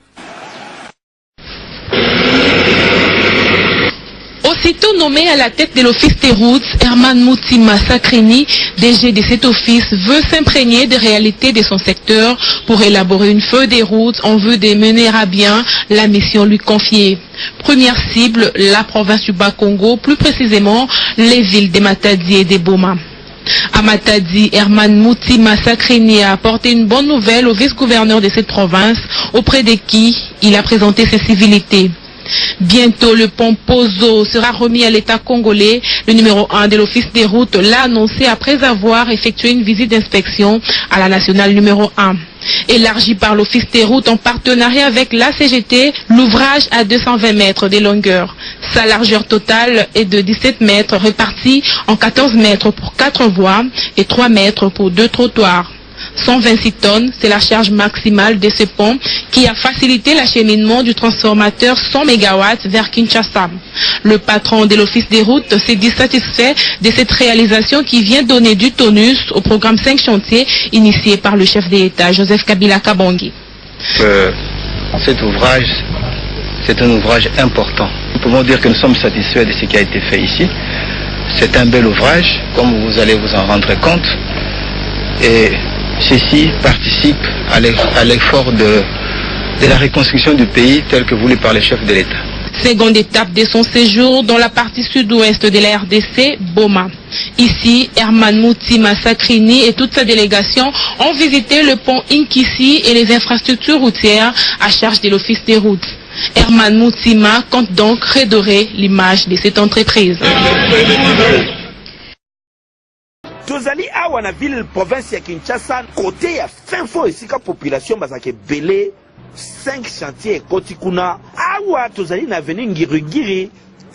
Aussitôt nommé à la tête de l'office des routes, Herman Moutima Sakrini, DG de cet office, veut s'imprégner des réalités de son secteur pour élaborer une feuille des routes en vue de mener à bien la mission lui confiée. Première cible, la province du Bas-Congo, plus précisément les villes de Matadi et de Boma. À Matadi, Herman Moutima Sakrini a apporté une bonne nouvelle au vice-gouverneur de cette province, auprès de qui il a présenté ses civilités. Bientôt, le pont Pozo sera remis à l'État congolais. Le numéro 1 de l'Office des routes l'a annoncé après avoir effectué une visite d'inspection à la nationale numéro 1. Élargi par l'Office des routes en partenariat avec la CGT, l'ouvrage a 220 mètres de longueur. Sa largeur totale est de 17 mètres répartie en 14 mètres pour 4 voies et 3 mètres pour 2 trottoirs. 126 tonnes, c'est la charge maximale de ce pont qui a facilité l'acheminement du transformateur 100 MW vers Kinshasa. Le patron de l'Office des routes s'est dit satisfait de cette réalisation qui vient donner du tonus au programme 5 chantiers initié par le chef de l'État, Joseph Kabila Kabange. Cet ouvrage, c'est un ouvrage important. Nous pouvons dire que nous sommes satisfaits de ce qui a été fait ici. C'est un bel ouvrage, comme vous allez vous en rendre compte. Et ceci participe à l'effort de, de la reconstruction du pays tel que voulu par le chef de l'État. Seconde étape de son séjour dans la partie sud-ouest de la RDC, Boma. Ici, Herman Moutima Sakrini et toute sa délégation ont visité le pont Inkisi et les infrastructures routières à charge de l'Office des routes. Herman Moutima compte donc redorer l'image de cette entreprise. Tozali awa na ville province ya Kinshasa cote ya fin fond esika population bazalaka ebele 5 chantier ekoti kuna awa tozali na avenue Ngiri-Ngiri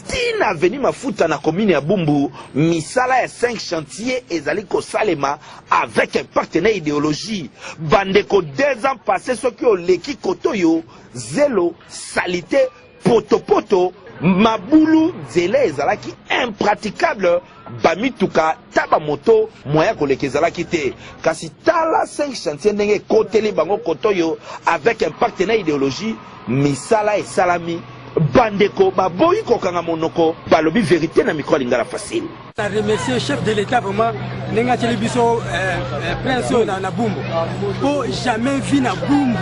ti na avenue Mafuta na commune ya Bumbu misala ya 5 chantier ezali kosalema avec un partenaire ideologie bandeko 2 ans passe soki oleki kotoyo zelo salite Potopoto, mabulu, nzela ezalaki impraticable, ba mituka ta ba moto moyen ya koleka ezalaki te. Kasi tala 5 chantiers ndenge ekoteli bango kotoyo avec impact na ideologie, misala esalami, ba ndeko baboyi kokanga monoko, balobi verite na micro ya Lingala Facile. Na remercier chef de l'État vraiment ndenge atieli biso eh, eh, prince oyo na, na Bumbu po jamais vu na Bumbu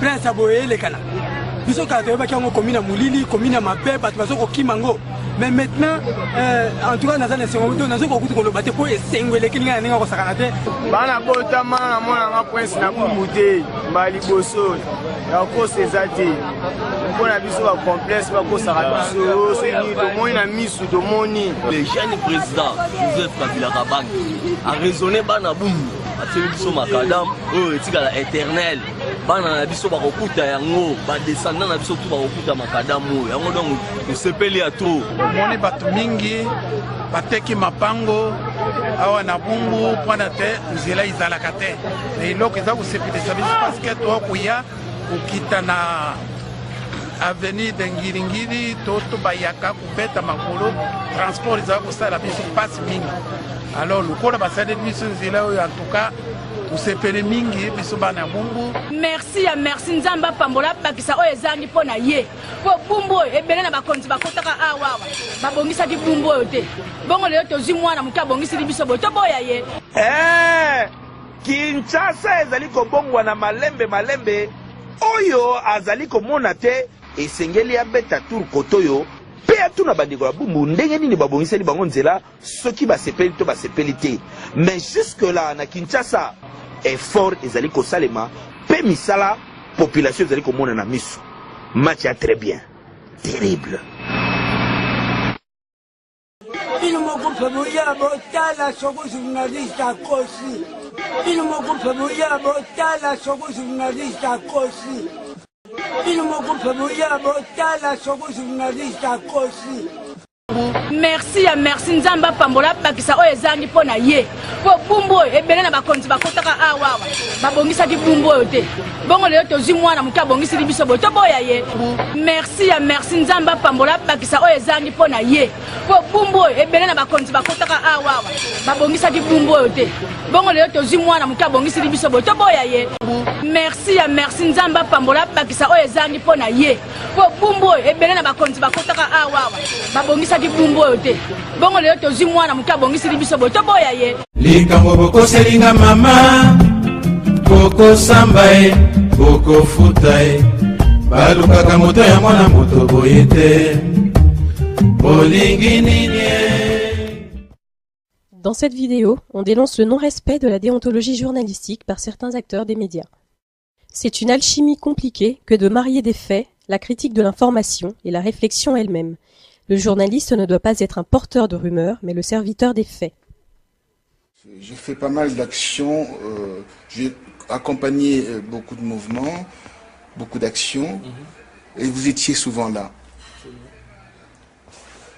prince ya boye elekana biso kala toyebaki yango komi na molili komi na mabe bato bazo kokima yango mais maintenant euh, en tout cas naza na esengo to nazo kokuti koloba te mpo esengo elekeli ngai na ndenge akosakana te bana botama namona nga prince na bumbu te mbala liboso ya kokosa eza te mpo na biso bacomplexe bakosaka biso soki nini tomoni na misu tomoni le jeune président joseph kabila kabange araisonne bana bumbu atieli biso makadam oyo etikala éternel bana na biso bakokuta yango badescendant na biso tu bakokuta makadam oyo yango donc tosepeli ya trop omoni bato mingi bateki mapango awa na bumbu mpona te nzela ezalaka te na eloko eza kosepelisa biso parceke tokoya kokita na avenue de ngiringiri to to bayaka kobeta makolo transport ezala kosala biso mpasi mingi alors lokola basaleli biso nzela oyo en tout cas tosepeli mingi biso bana ya bumbu merci ya merci nzambe apambola abakisa oyo ezangi mpo na ye mpo bumbu oyo ebele na bakonzi bakotaka awa awa babongisaki bumbu oyo te bongo lelo tozwi mwana moke abongisili biso boye toboya ye eh, Kinshasa ezali kobongwana malembe malembe, oyo azali komona te esengeli abeta tour kotoyo pe atuna bandeko ya Bumbu ndenge nini babongiseli bango nzela soki basepeli to basepeli te. Mais jusque là na Kinshasa effort ezali kosalema pe misala population ezali komona na misu. Match ya très bien. Terrible. Bino moko mpe boya botala soko journaliste akosi. Bino moko mpe boya botala soko journaliste akosi. Bino moko mpe boya botala soko journaliste akosi. Merci ya merci nzambe apambola abakisa oyo ezangi mpo na ye mpo bumbu oyo ebele na bakonzi bakotaka awa awa babongisaki bumbu oyo te bongo lelo tozwi mwana moke abongisili biso boye toboya ye merci ya merci nzambe apambola abakisa oyo ezangi mpo na ye mpo bumbu oyo ebele na bakonzi bakotaka awa awa babongisaki bumbu oyo te bongo lelo tozwi mwana moke abongisili biso boye toboya ye merci ya merci nzambe apambola abakisa oyo ezangi mpo na ye mpo bumbu oyo ebele na bakonzi bakotaka awa awa babongisaki bumbu oyo te bongo lelo tozwi mwana moke abongisili biso boye toboya ye likambo bokoseli nga mama bokosamba ye bokofuta ye balukaka moto ya mwana moto boye te bolingi nini Dans cette vidéo, on dénonce le non-respect de la déontologie journalistique par certains acteurs des médias. C'est une alchimie compliquée que de marier des faits, la critique de l'information et la réflexion elle-même. Le journaliste ne doit pas être un porteur de rumeurs, mais le serviteur des faits. J'ai fait pas mal d'actions, j'ai accompagné beaucoup de mouvements, beaucoup d'actions, et vous étiez souvent là.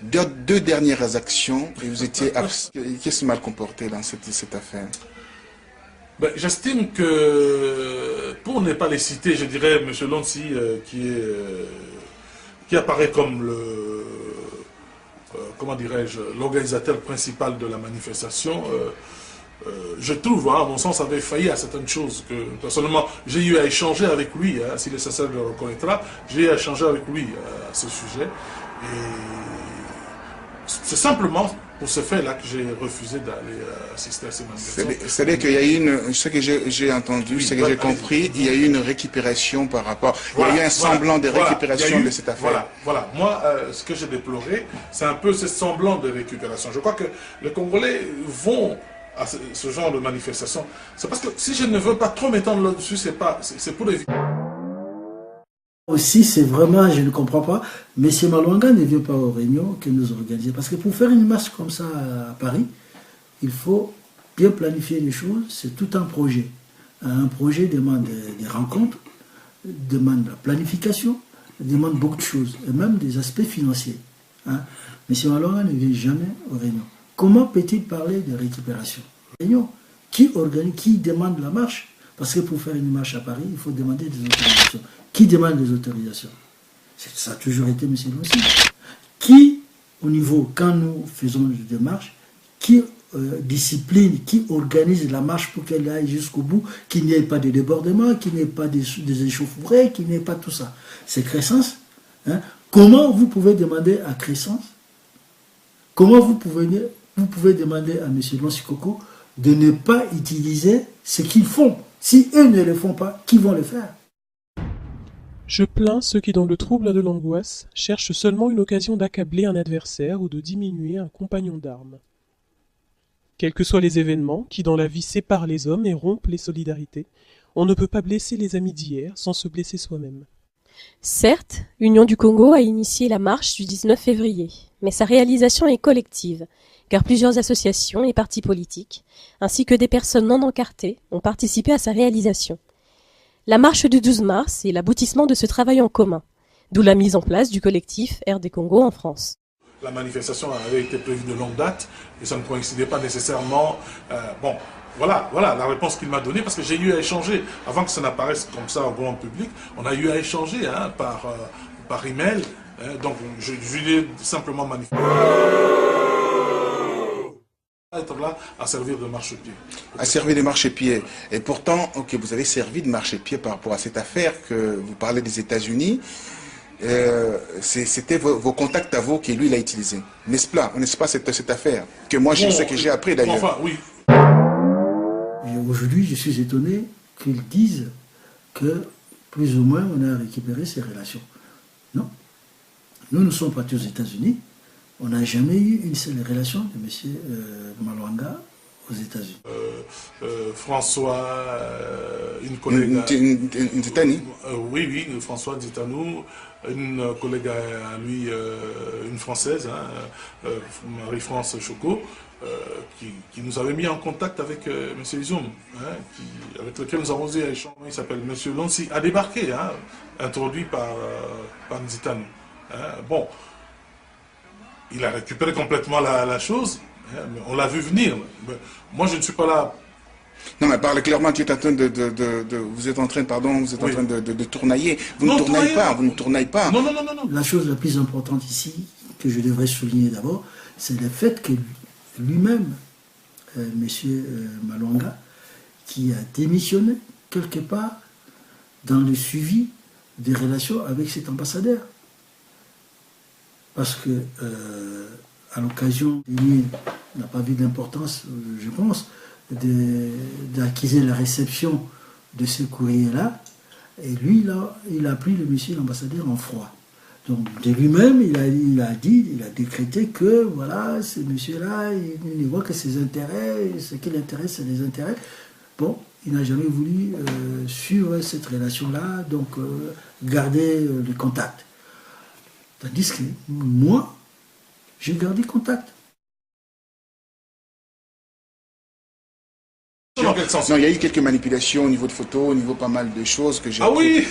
Deux dernières actions, et vous étiez abs-, qui s'est mal comporté dans cette affaire? J'estime que, pour ne pas les citer, je dirais M. Lonsi, qui apparaît comme le comment dirais-je, l'organisateur principal de la manifestation, je trouve, à mon sens, avait failli à certaines choses que, personnellement, j'ai eu à échanger avec lui, si le sincère le reconnaîtra, j'ai eu à échanger avec lui à ce sujet. Et c'est simplement pour ce fait-là que j'ai refusé d'aller assister à ces manifestations. C'est-à-dire qu'il y a eu une, ce que j'ai entendu, Oui, ce que j'ai allez-y. compris, il y a eu une récupération par rapport, il y a eu un semblant de récupération de cette affaire. Moi, ce que j'ai déploré, c'est un peu ce semblant de récupération. Je crois que les Congolais vont à ce genre de manifestation. C'est parce que si je ne veux pas trop m'étendre là-dessus, c'est pas, c'est pour éviter. Aussi, c'est vraiment, je ne comprends pas, M. Malwanga ne vient pas aux réunions que nous organisons. Parce que pour faire une marche comme ça à Paris, il faut bien planifier les choses, c'est tout un projet. Un projet demande des rencontres, demande la planification, demande beaucoup de choses, et même des aspects financiers. M. Malwanga ne vient jamais aux réunions. Comment peut-il parler de récupération? Réunion, qui organise, qui demande la marche? Parce que pour faire une marche à Paris, il faut demander des autorisations. Qui demande des autorisations? Ça a toujours été M. Lonsi. Qui, au niveau, quand nous faisons des démarches, qui discipline, qui organise la marche pour qu'elle aille jusqu'au bout, qu'il n'y ait pas de débordement, qu'il n'y ait pas des échauffourées, qu'il n'y ait pas tout ça. C'est Crescence. Comment vous pouvez demander à Crescence? Comment vous pouvez demander à M. Lonsi Coco de ne pas utiliser ce qu'ils font? Si eux ne le font pas, qui vont le faire? Je plains ceux qui, dans le trouble de l'angoisse, cherchent seulement une occasion d'accabler un adversaire ou de diminuer un compagnon d'armes. Quels que soient les événements qui, dans la vie, séparent les hommes et rompent les solidarités, on ne peut pas blesser les amis d'hier sans se blesser soi-même. Certes, Union du Congo a initié la marche du 19 février, mais sa réalisation est collective, car plusieurs associations et partis politiques, ainsi que des personnes non encartées, ont participé à sa réalisation. La marche du 12 mars est l'aboutissement de ce travail en commun, d'où la mise en place du collectif RD Congo en France. La manifestation avait été prévue de longue date et ça ne coïncidait pas nécessairement. Voilà la réponse qu'il m'a donnée, parce que j'ai eu à échanger, avant que ça n'apparaisse comme ça au grand public, on a eu à échanger, par email. Donc je lui ai simplement manifesté. Être là à servir de marchepied. À servir de marchepied. Et pourtant, ok, vous avez servi de marchepied par rapport à cette affaire que vous parlez des États-Unis. C'était vos contacts à vous qui lui l'a utilisé. N'est-ce pas, n'est-ce pas cette affaire que moi je sais que j'ai appris d'ailleurs. Enfin, oui. Et aujourd'hui, je suis étonné qu'ils disent que plus ou moins on a récupéré ces relations. Non. Nous, nous sommes partis aux États-Unis. On n'a jamais eu une seule relation de M. Malwanga aux États-Unis. François, une collègue à Une Nzitani. Oui, oui, François Nzitanou, une collègue à lui, une Française, Marie-France Choco, qui nous avait mis en contact avec M. Izoum, avec lequel nous avons eu à échanger. Il s'appelle M. Lonsi, a débarqué, introduit par Nzitanou. Il a récupéré complètement la chose, mais on l'a vu venir. Mais moi, je ne suis pas là. Non, mais parle clairement, tu es en train de, de, de, de, vous êtes en train, pardon, vous êtes en Oui. train de, de, de tournailler. Vous ne Non, tournaillez tournailler, pas, non. vous ne tournaillez pas. Non, non, non, non, non. La chose la plus importante ici, que je devrais souligner d'abord, c'est le fait que lui-même, Monsieur Malwanga, qui a démissionné quelque part dans le suivi des relations avec cet ambassadeur. Parce que, à l'occasion, il n'a pas vu d'importance, je pense, d'acquiser la réception de ce courrier-là. Et lui, là, il a pris le monsieur l'ambassadeur en froid. Donc, de lui-même, il a décrété que, voilà, ce monsieur-là, il ne voit que ses intérêts, ce qui l'intéresse, c'est les intérêts. Bon, Il n'a jamais voulu euh, suivre cette relation-là, donc euh, garder euh, le contact. Tandis que moi, j'ai gardé contact. Dans quel sens Non, il y a eu quelques manipulations au niveau de photos, au niveau pas mal de choses que j'ai. Ah oui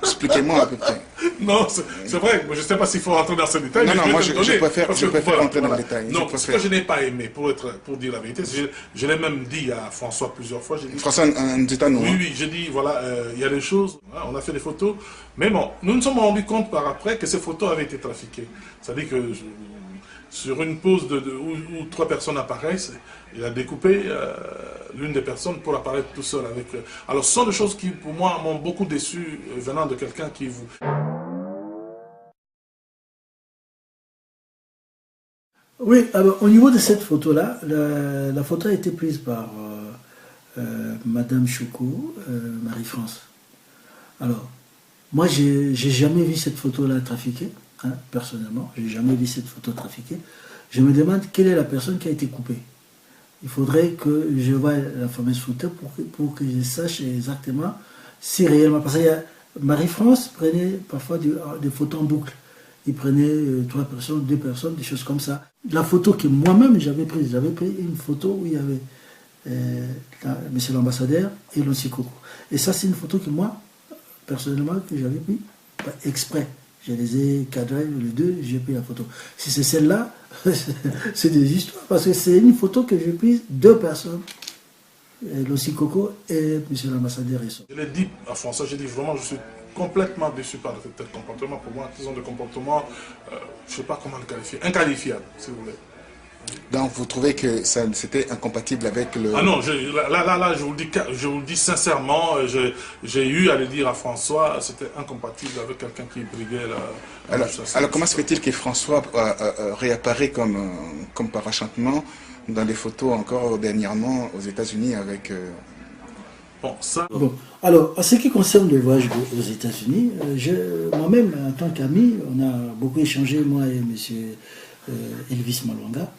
Expliquez-moi à peu près. Non, c'est vrai, je ne sais pas s'il faut rentrer dans ce détail. Non, mais non, je vais moi, te je, le je donner, préfère, parce je que préfère voilà, rentrer dans voilà. le détail. Non, je ce que préfère. je n'ai pas aimé, pour, être, pour dire la vérité, je, je l'ai même dit à François plusieurs fois. j'ai dit- François Nzetano, Oui, hein. oui, j'ai dit, voilà, il y a des choses, hein, on a fait des photos, mais bon, nous nous sommes rendus compte par après que ces photos avaient été trafiquées. C'est-à-dire que je- sur une pause de, de- où, où trois personnes apparaissent, il a découpé l'une des personnes pour apparaître tout seul avec. alors, ce sont des choses qui, pour moi, m'ont beaucoup déçu venant de quelqu'un qui vous. Oui, alors au niveau de cette photo-là, la photo a été prise par Madame Choukou, Marie-France. Alors, moi, j'ai jamais vu cette photo-là trafiquée, hein, personnellement, j'ai jamais vu cette photo trafiquée. Je me demande quelle est la personne qui a été coupée. Il faudrait que je voie la fameuse photo pour que je sache exactement si réellement. Parce que Marie-France prenait parfois des photos en boucle. Il prenait trois personnes, deux personnes, des choses comme ça. La photo que moi-même j'avais prise, j'avais pris une photo où il y avait monsieur l'ambassadeur et Lonsi Coco. Et ça, c'est une photo que moi, personnellement, que j'avais pris exprès. Je les ai cadrés, les deux, j'ai pris la photo. Si c'est celle-là, c'est des histoires, parce que c'est une photo que j'ai prise deux personnes, Lonsi Coco et monsieur l'ambassadeur Esso. Je l'ai dit à François, j'ai dit vraiment, je suis complètement déçu par tel comportement. Pour moi, ce genre de comportement, je ne sais pas comment le qualifier, inqualifiable, si vous voulez. Donc vous trouvez que ça, c'était incompatible avec le... Ah non, là, là, là, je vous le dis, je vous le dis sincèrement, j'ai eu à le dire à François, c'était incompatible avec quelqu'un qui briguait la... Alors, ça, alors comment se fait-il que François réapparaît comme par enchantement dans des photos encore dernièrement aux États-Unis avec... Bon, ça... Bon, alors, en ce qui concerne le voyage aux États-Unis, moi-même, en tant qu'ami, on a beaucoup échangé, moi et monsieur Elvis Maluanga.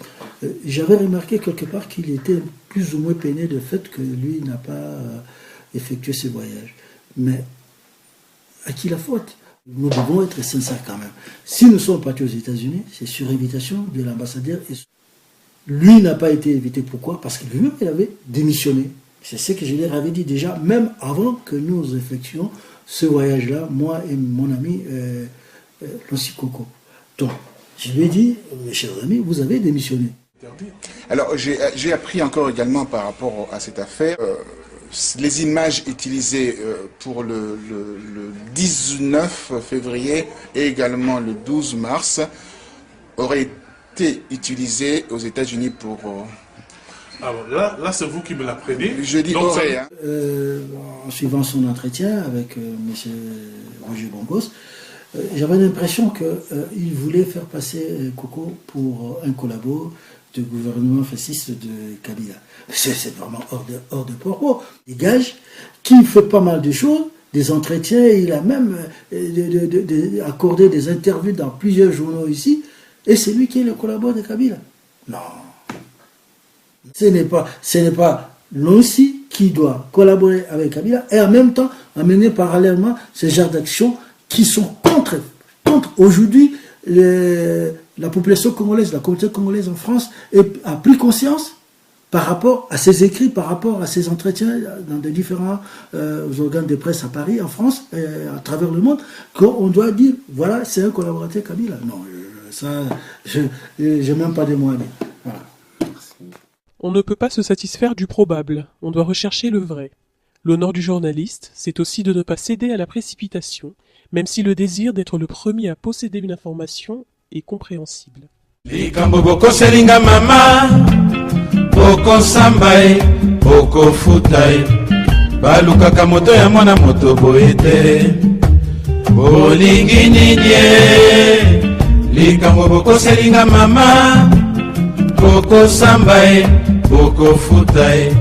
J'avais remarqué quelque part qu'il était plus ou moins peiné du fait que lui n'a pas effectué ce voyage. Mais à qui la faute? Nous devons être sincères quand même. Si nous sommes partis aux États-Unis, c'est sur invitation de l'ambassadeur. Et lui n'a pas été invité. Pourquoi? Parce que lui-même, il avait démissionné. C'est ce que je leur avais dit déjà, même avant que nous effectuions ce voyage-là, moi et mon ami Lonsi Coco. Donc, je lui ai dit, mes chers amis, vous avez démissionné. Alors, j'ai appris encore également par rapport à cette affaire, les images utilisées pour le 19 février et également le 12 mars auraient été utilisées aux États-Unis pour... Alors là, c'est vous qui me l'apprenez. Je dis Donc, aurait, ça hein. En suivant son entretien avec M. Roger Bongos, j'avais l'impression qu'il voulait faire passer Coco pour un collabo du gouvernement fasciste de Kabila. C'est vraiment hors de propos. Il gage qui fait pas mal de choses, des entretiens, il a même accordé des interviews dans plusieurs journaux ici, et c'est lui qui est le collabo de Kabila. Non. Ce n'est pas Lonsi qui doit collaborer avec Kabila et en même temps amener parallèlement ce genre d'actions qui sont contre aujourd'hui la population congolaise, la communauté congolaise en France a pris conscience par rapport à ses écrits, par rapport à ses entretiens dans des différents organes de presse à Paris, en France, et à travers le monde, qu'on doit dire, voilà, c'est un collaborateur Kabila. Non, ça, je n'ai même pas de mots à dire. Voilà. On ne peut pas se satisfaire du probable, on doit rechercher le vrai. L'honneur du journaliste, c'est aussi de ne pas céder à la précipitation, même si le désir d'être le premier à posséder une information est compréhensible. Likambo bokoselinga mama, bokosamba ye, bokofuta ye, balukaka moto ya mwana moto boye te. Bolingi nini ye? Likambo bokoselinga mama, bokosamba ye, bokofuta ye.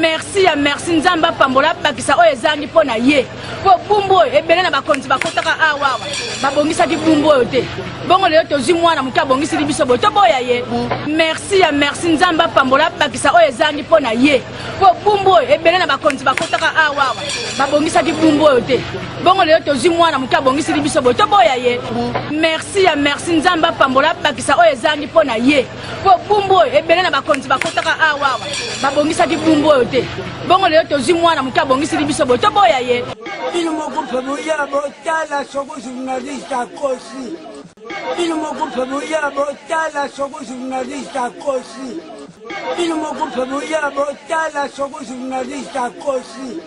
Merci. Merci ya merci Nzambe apambola abakisa oyo ezangi mpo na ye mpo bumbu oyo ebele na bakonzi bakotaka awa awa babongisaki bumbu oyo te bongo lelo tozwi mwana moke abongisili biso boye toboya ye merci ya merci Nzambe apambola abakisa oyo ezangi mpo na ye mpo bumbu oyo ebele na bakonzi bakotaka awa awa babongisaki bumbu oyo te bongo lelo tozwi mwana moke abongisili biso boye toboya ye merci ya merci Nzambe apambola abakisa oyo ezangi mpo na ye mpo bumbu oyo ebele na bakonzi bakotaka awa awa babongisaki bumbu oyo te bongo lelo tozwi mwana moke abongisili biso boye toboya ye Bino moko mpe boya botala soko journaliste akosi. Bino moko mpe boya botala soko journaliste akosi. Bino moko mpe boya botala soko journaliste akosi.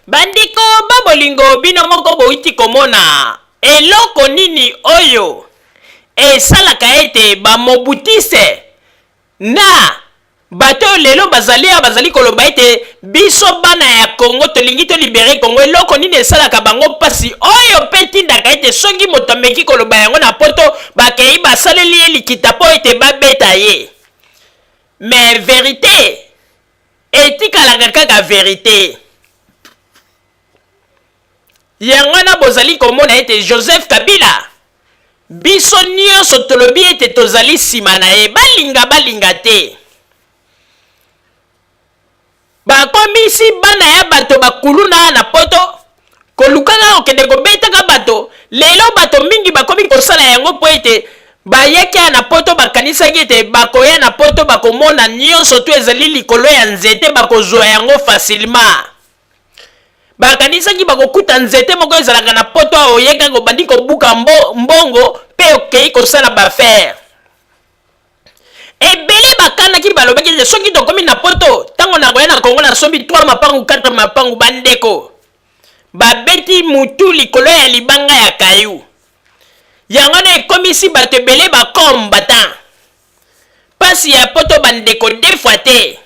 Bandeko ba bolingo, bino moko bowuti komona eloko nini oyo esalaka ete ba Mobutiste na bato oyo lelo bazali awa bazali koloba ete biso bana ya Congo tolingi to libere Congo, eloko nini esalaka bango mpasi oyo mpe etindaka ete soki moto ameki koloba yango na poto bakei basaleli ye likita mpo ete babeta ye. Mais verite Etikalaka kaka verite. Yango wana bozali komona ete Joseph Kabila, biso nionso tolobi ete tozali sima na ye, balinga balinga te. Bakomisi bana ya bato ba kuluna na poto, kolukaka kokende kobetaka bato, lelo bato mingi bakomi kosala yango mpo ete bayaki awa na poto bakanisaki ete bakoya na poto bakomona nionso tout ezali likolo ya nzete bakozua yango facilement. Bakanisaki bakokuta nzete moko ezalaka na poto awa oye kaka obandi kobuka mbo, mbongo mpe okei kosala b'affaires. Ebele bakanaki balobaki ete soki tokomi na poto ntango nakoya na Congo nasombi 3 mapangu 4 mapangu. Bandeko babeti mutu likolo ya libanga ya caillou. Yango wana ekomisi bato ebele ba combattants. Pasi ya poto bandeko deux fois te.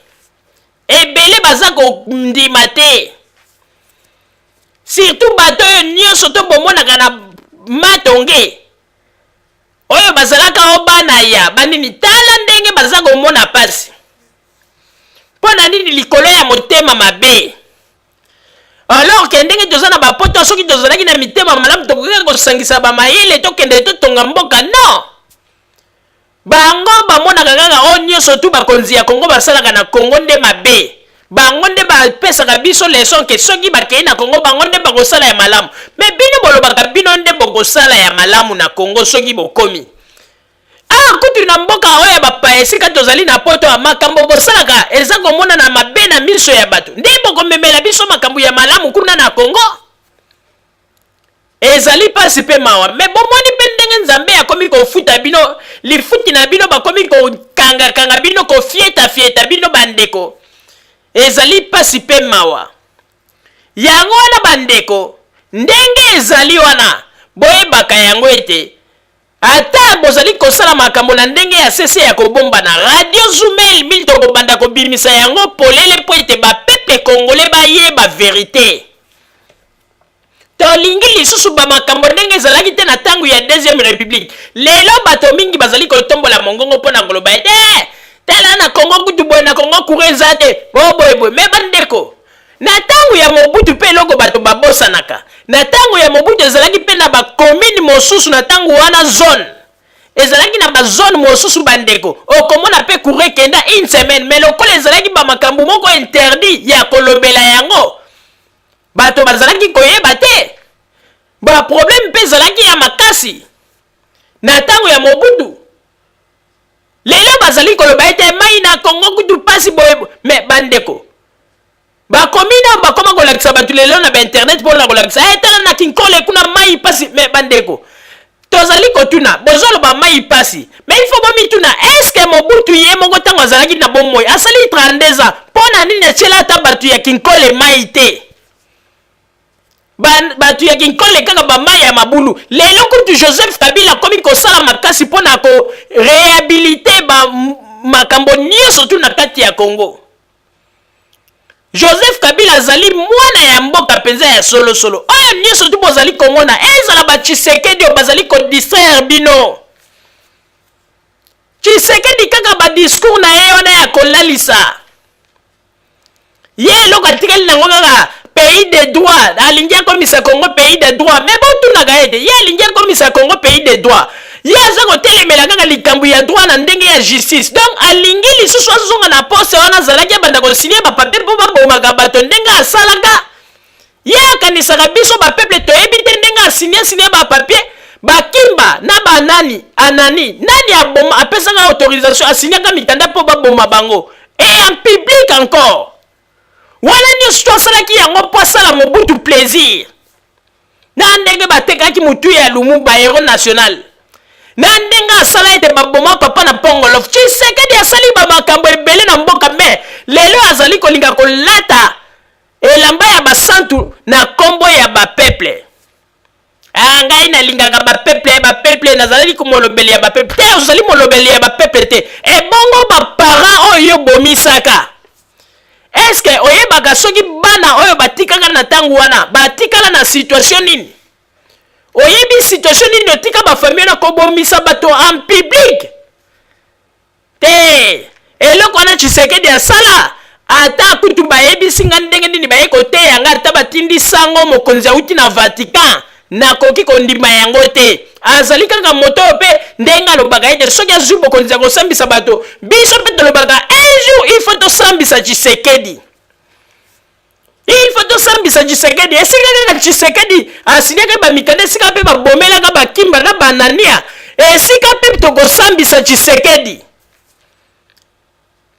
Ebele baza kondima te. Surtout bato oyo nyonso to bomonaka na matonge oyo bazalaka o bana ya banini, tala ndenge baza komona pasi. Mpo na nini? Likolo ya motema mabe. Alors que ndenge toza na bapoto, soki tozalaki na mitema malamu tokokaki kosangisa ba mayele tokende totonga mboka. Non, bango bamonaka kaka oyo nyonso tu bakonzi ya Congo basalaka na Congo nde mabe. Bango nde bapesaka biso leçon ke soki bakei na Congo bango nde bakosala ya malamu. Mais bino bolobaka bino nde bokosala ya malamu na Congo soki bokomi. Ah kutu na mboka oyo ya bapaya esika tozali na poto ya makambo bosalaka eza komonana mabe na miso ya bato nde bokomemela biso makambo ya malamu kuna na Congo? Ezali pasi pe mawa mais bomoni pe ndenge Nzambe akomi kofuta bino lifuti na bino bakomi kokanga kanga bino kofieta fieta bino bandeko ezali pasi pe mawa yango wana bandeko ndenge ezali wana boyebaka yango ete ata bozali kosala makambo na ndenge ya sese ya kobombana radio Zumel 1000 tokobanda kobimisa yango polele mpo ete ba peuple congolais bayeba verite. Tolingi lisusu ba makambo ndenge ezalaki te na tango ya deuxième republique. Lelo bato mingi bazali kotombola mongongo mpo na koloba ete eh, tala na Congo kutu boye, na Congo courant eza te, oh boye boye. Mais bandeko, na tango ya Mobutu mpe eloko bato babosanaka, na tango ya Mobutu ezalaki mpe na ba commune mosusu na tango wana zone ezalaki na ba zone mosusu bandeko, okomona mpe courant ekenda une semaine, mais lokola ezalaki ba makambo moko interdit ya kolobela yango, Bato bazalaki koyeba te. Ba problème mpe ezalaki ya makasi na tango ya Mobutu. Lelo bazali koloba ete mai na Congo kutu pasi boye mais bandeko bakomi na bakoma kolakisa bato lelo na ba internet mpo na kolakisa eh, tala na Kinkole kuna mai pasi mais bandeko. Tozali kotuna, bozoloba mayi pasi, mais il faut bomituna est ce que Mobutu ye moko tango azalaki na bomoi asali 32 ans mpo na nini atiela ata batu ya Kinkole mayi te? Ba, batu ya Kinkole kaka ba mayi ya mabulu. Lelo kutu Joseph Kabila akomi kosala makasi mpo na ko rehabiliter ba makambo nyonso tu na kati ya Congo. Joseph Kabila azali mwana ya mboka mpenza ya solosolo. Oyo nyonso tu bozali komona, ezala ba Tshisekedi oyo bazali ko distraire bino. Tshisekedi kaka ba discours na ye wana ya kolalisa. Ye eloko atikali nango kaka pays de droit, alingi akomisa Congo pays de droit. Mais botunaka ye te, ye alingi akomisa Congo pays de droit. Ye aza kotelemela kaka likambo ya droit na ndenge ya justice. Donc alingi lisusu azonga na poste wana azalaki abanda ko signer ba papier mpo babomaka bato ndenge asalaka. Ye akanisaka biso ba peuple toyebi te ndenge a signer signer ba papier bakimba na ba nani anani nani aboma apesaka autorisation asignaka mikanda mpo baboma bango et en public encore. Wana nyonso to asalaki yango mpo asala Mobutu plaisir. Na ndenge batekaki mutu ya Lumumba héros national. Na ndenge asala ete baboma papa na Pongolof. Tshisekedi asali ba makambo ebele na mboka mais lelo azali kolinga kolata elamba ya basantu na kombo ya ba peuple. Ah, ngai nalingaka ba peuple, ba peuple nazalaki komolobeli ya ba peuple te, ozali molobeli ya ba peuple te. Ebongo ba parents oyo yo bomisaka est-ce que oyebaka soki bana oyo batikaka na ntango wana batikala na situation nini? Oyebi situation nini otika ba famille na kobomisa bato en public? Te, eloko wana Tshisekedi asala ata kutu bayebisi nga ndenge nini baye koteya nga, ata batindi sango mokonzi auti na Vatican, nakoki kondima yango te. Azali kaka moto oyo mpe ndenge alobaka ete soki azwi bokonzi ya kosambisa bato, biso mpe tolobaka un jour il faut tosambisa Tshisekedi. Il faut tosambisa Tshisekedi. Esika kaka Tshisekedi asinyaka ba mikanda, esika mpe babomelaka bakimba na banania, esika mpe tokosambisa Tshisekedi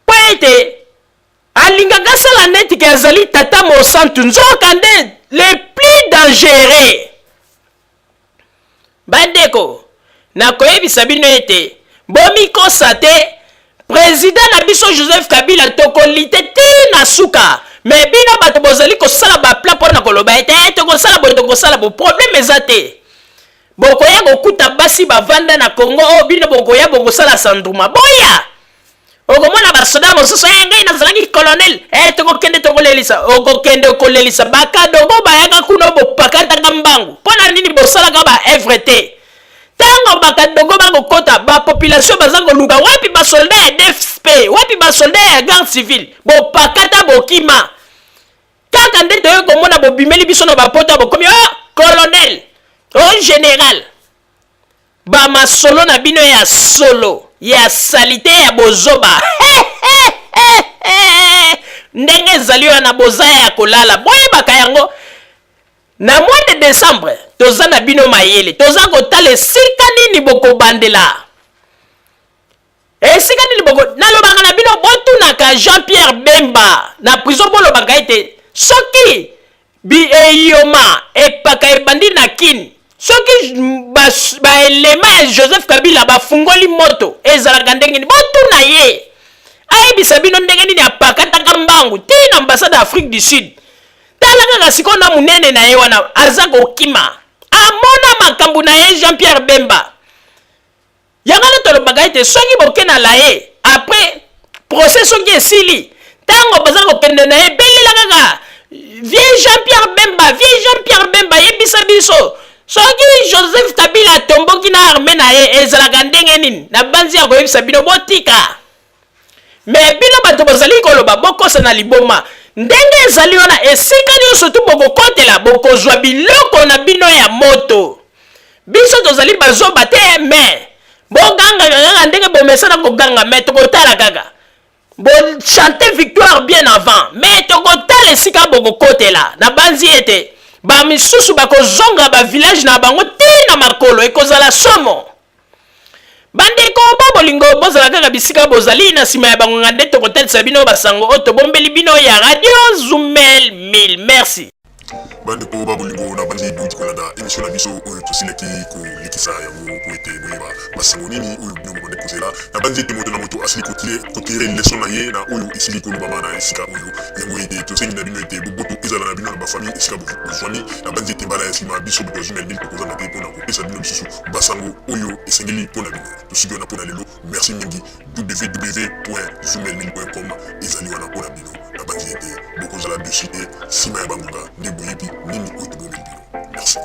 mpo ete alingaka asala neti ke azali tata mosantu, nzoka nde le plus dangereux. Bandeko, nakoyebisa bino ete bomikosa te, president na biso Joseph Kabila tokolite ti na suka. Mais bino bato bozali kosala ba plan mpo na koloba ete eh, tokosala boye tokosala bo, problème eza te. Bokoya kokuta basi bavanda na Congo oyo bino bokoya bokosala sandruma. Boya! Okomona basoda mosusu eh, ngai nazalaki colonel eh, tokokende tokolelisa. Okokende kolelisa bakadogo bayaka kuna bopakataka mbangu. Mpo na nini bosalaka ba evre te? Ntango bakadogo bakokota, ba population baza koluka wapi basolda ya DFSP, wapi basolda ya garde civile, bopakata bokima. Kaka nde toyei komona bobimeli biso na bapoto, bokomi oh, colonel, oh, general. Ba masolo na bino ya solo ya salite ya bozoba ndenge ezali wana boza ya kolala boyebaka yango na mois de decembre toza na bino mayele toza kotala esika nini bokobandela esika nini boko nalobaka na bino botunaka Jean Pierre Bemba na prison bolobaka ete soki bi eyoma epaka ebandi na kin soki baelema ba ya Joseph Kabila bafungoli moto ezalaka ndenge nini botuna ye ayebisa bino ndenge nini apakataka mbangu ti na ambassade ya Afrique du Sud tala kaka sikoyo na monene na ye wana aza kokima amona makambo na ye Jean Pierre Bemba Yango wana tolobaka ete soki boke na laye après procès soki esili ntango baza kokende na ye belela kaka vieux Jean Pierre Bemba vieux Jean Pierre Bemba yebisa biso soki Joseph Kabila atomboki na armée na ye ezalaka ndenge nini nabanzi ya koyebisa bino botika me bino bato bozali koloba bokosa na liboma ndenge ezali wana esika nyonso tu bokokotela bokozwa biloko na bino ya moto biso tozali bazoba te me bogangaka kaka ndenge bomesana koganga me tokotala kaka bochante victoire bien avant me tokotala esika bokokotela nabanzi ete bamisusu bakozonga bavillage na bango ti na makolo ekozala somo Bandeko ba bolingo, bozala kaka bisika bozali, na sima ya bangonga nde tokotalisa bino basango oyo tobombeli bino ya Radio Zumel 1000. Merci. Bandeko ba bolingo, nabanzi bowuti kolanda emission na biso oyo tosilaki kolekisa yango mpo ete boyeba basango nini oyo bino bobandaki kozela. Nabanzi ete moto na moto asili kotire leçon na ye na oyo esili kolobama na esika oyo. Yango ete tosengi na bino ete boboto ezala na bino na bafamille esika bozwami. Nabanzi ete mbala ya nsima biso bato ya Zoom Elmil tokozanga te mpo na kopesa bino lisusu basango oyo esengeli mpo na bino. Tosuki wana mpo na lelo. Merci mingi. www.zoomelmil.com ezali wana mpo na bino. Nabanzi ete bokozala dessus te nsima ya bangonga nde boyebi nini oyo tobombeli bino. Merci.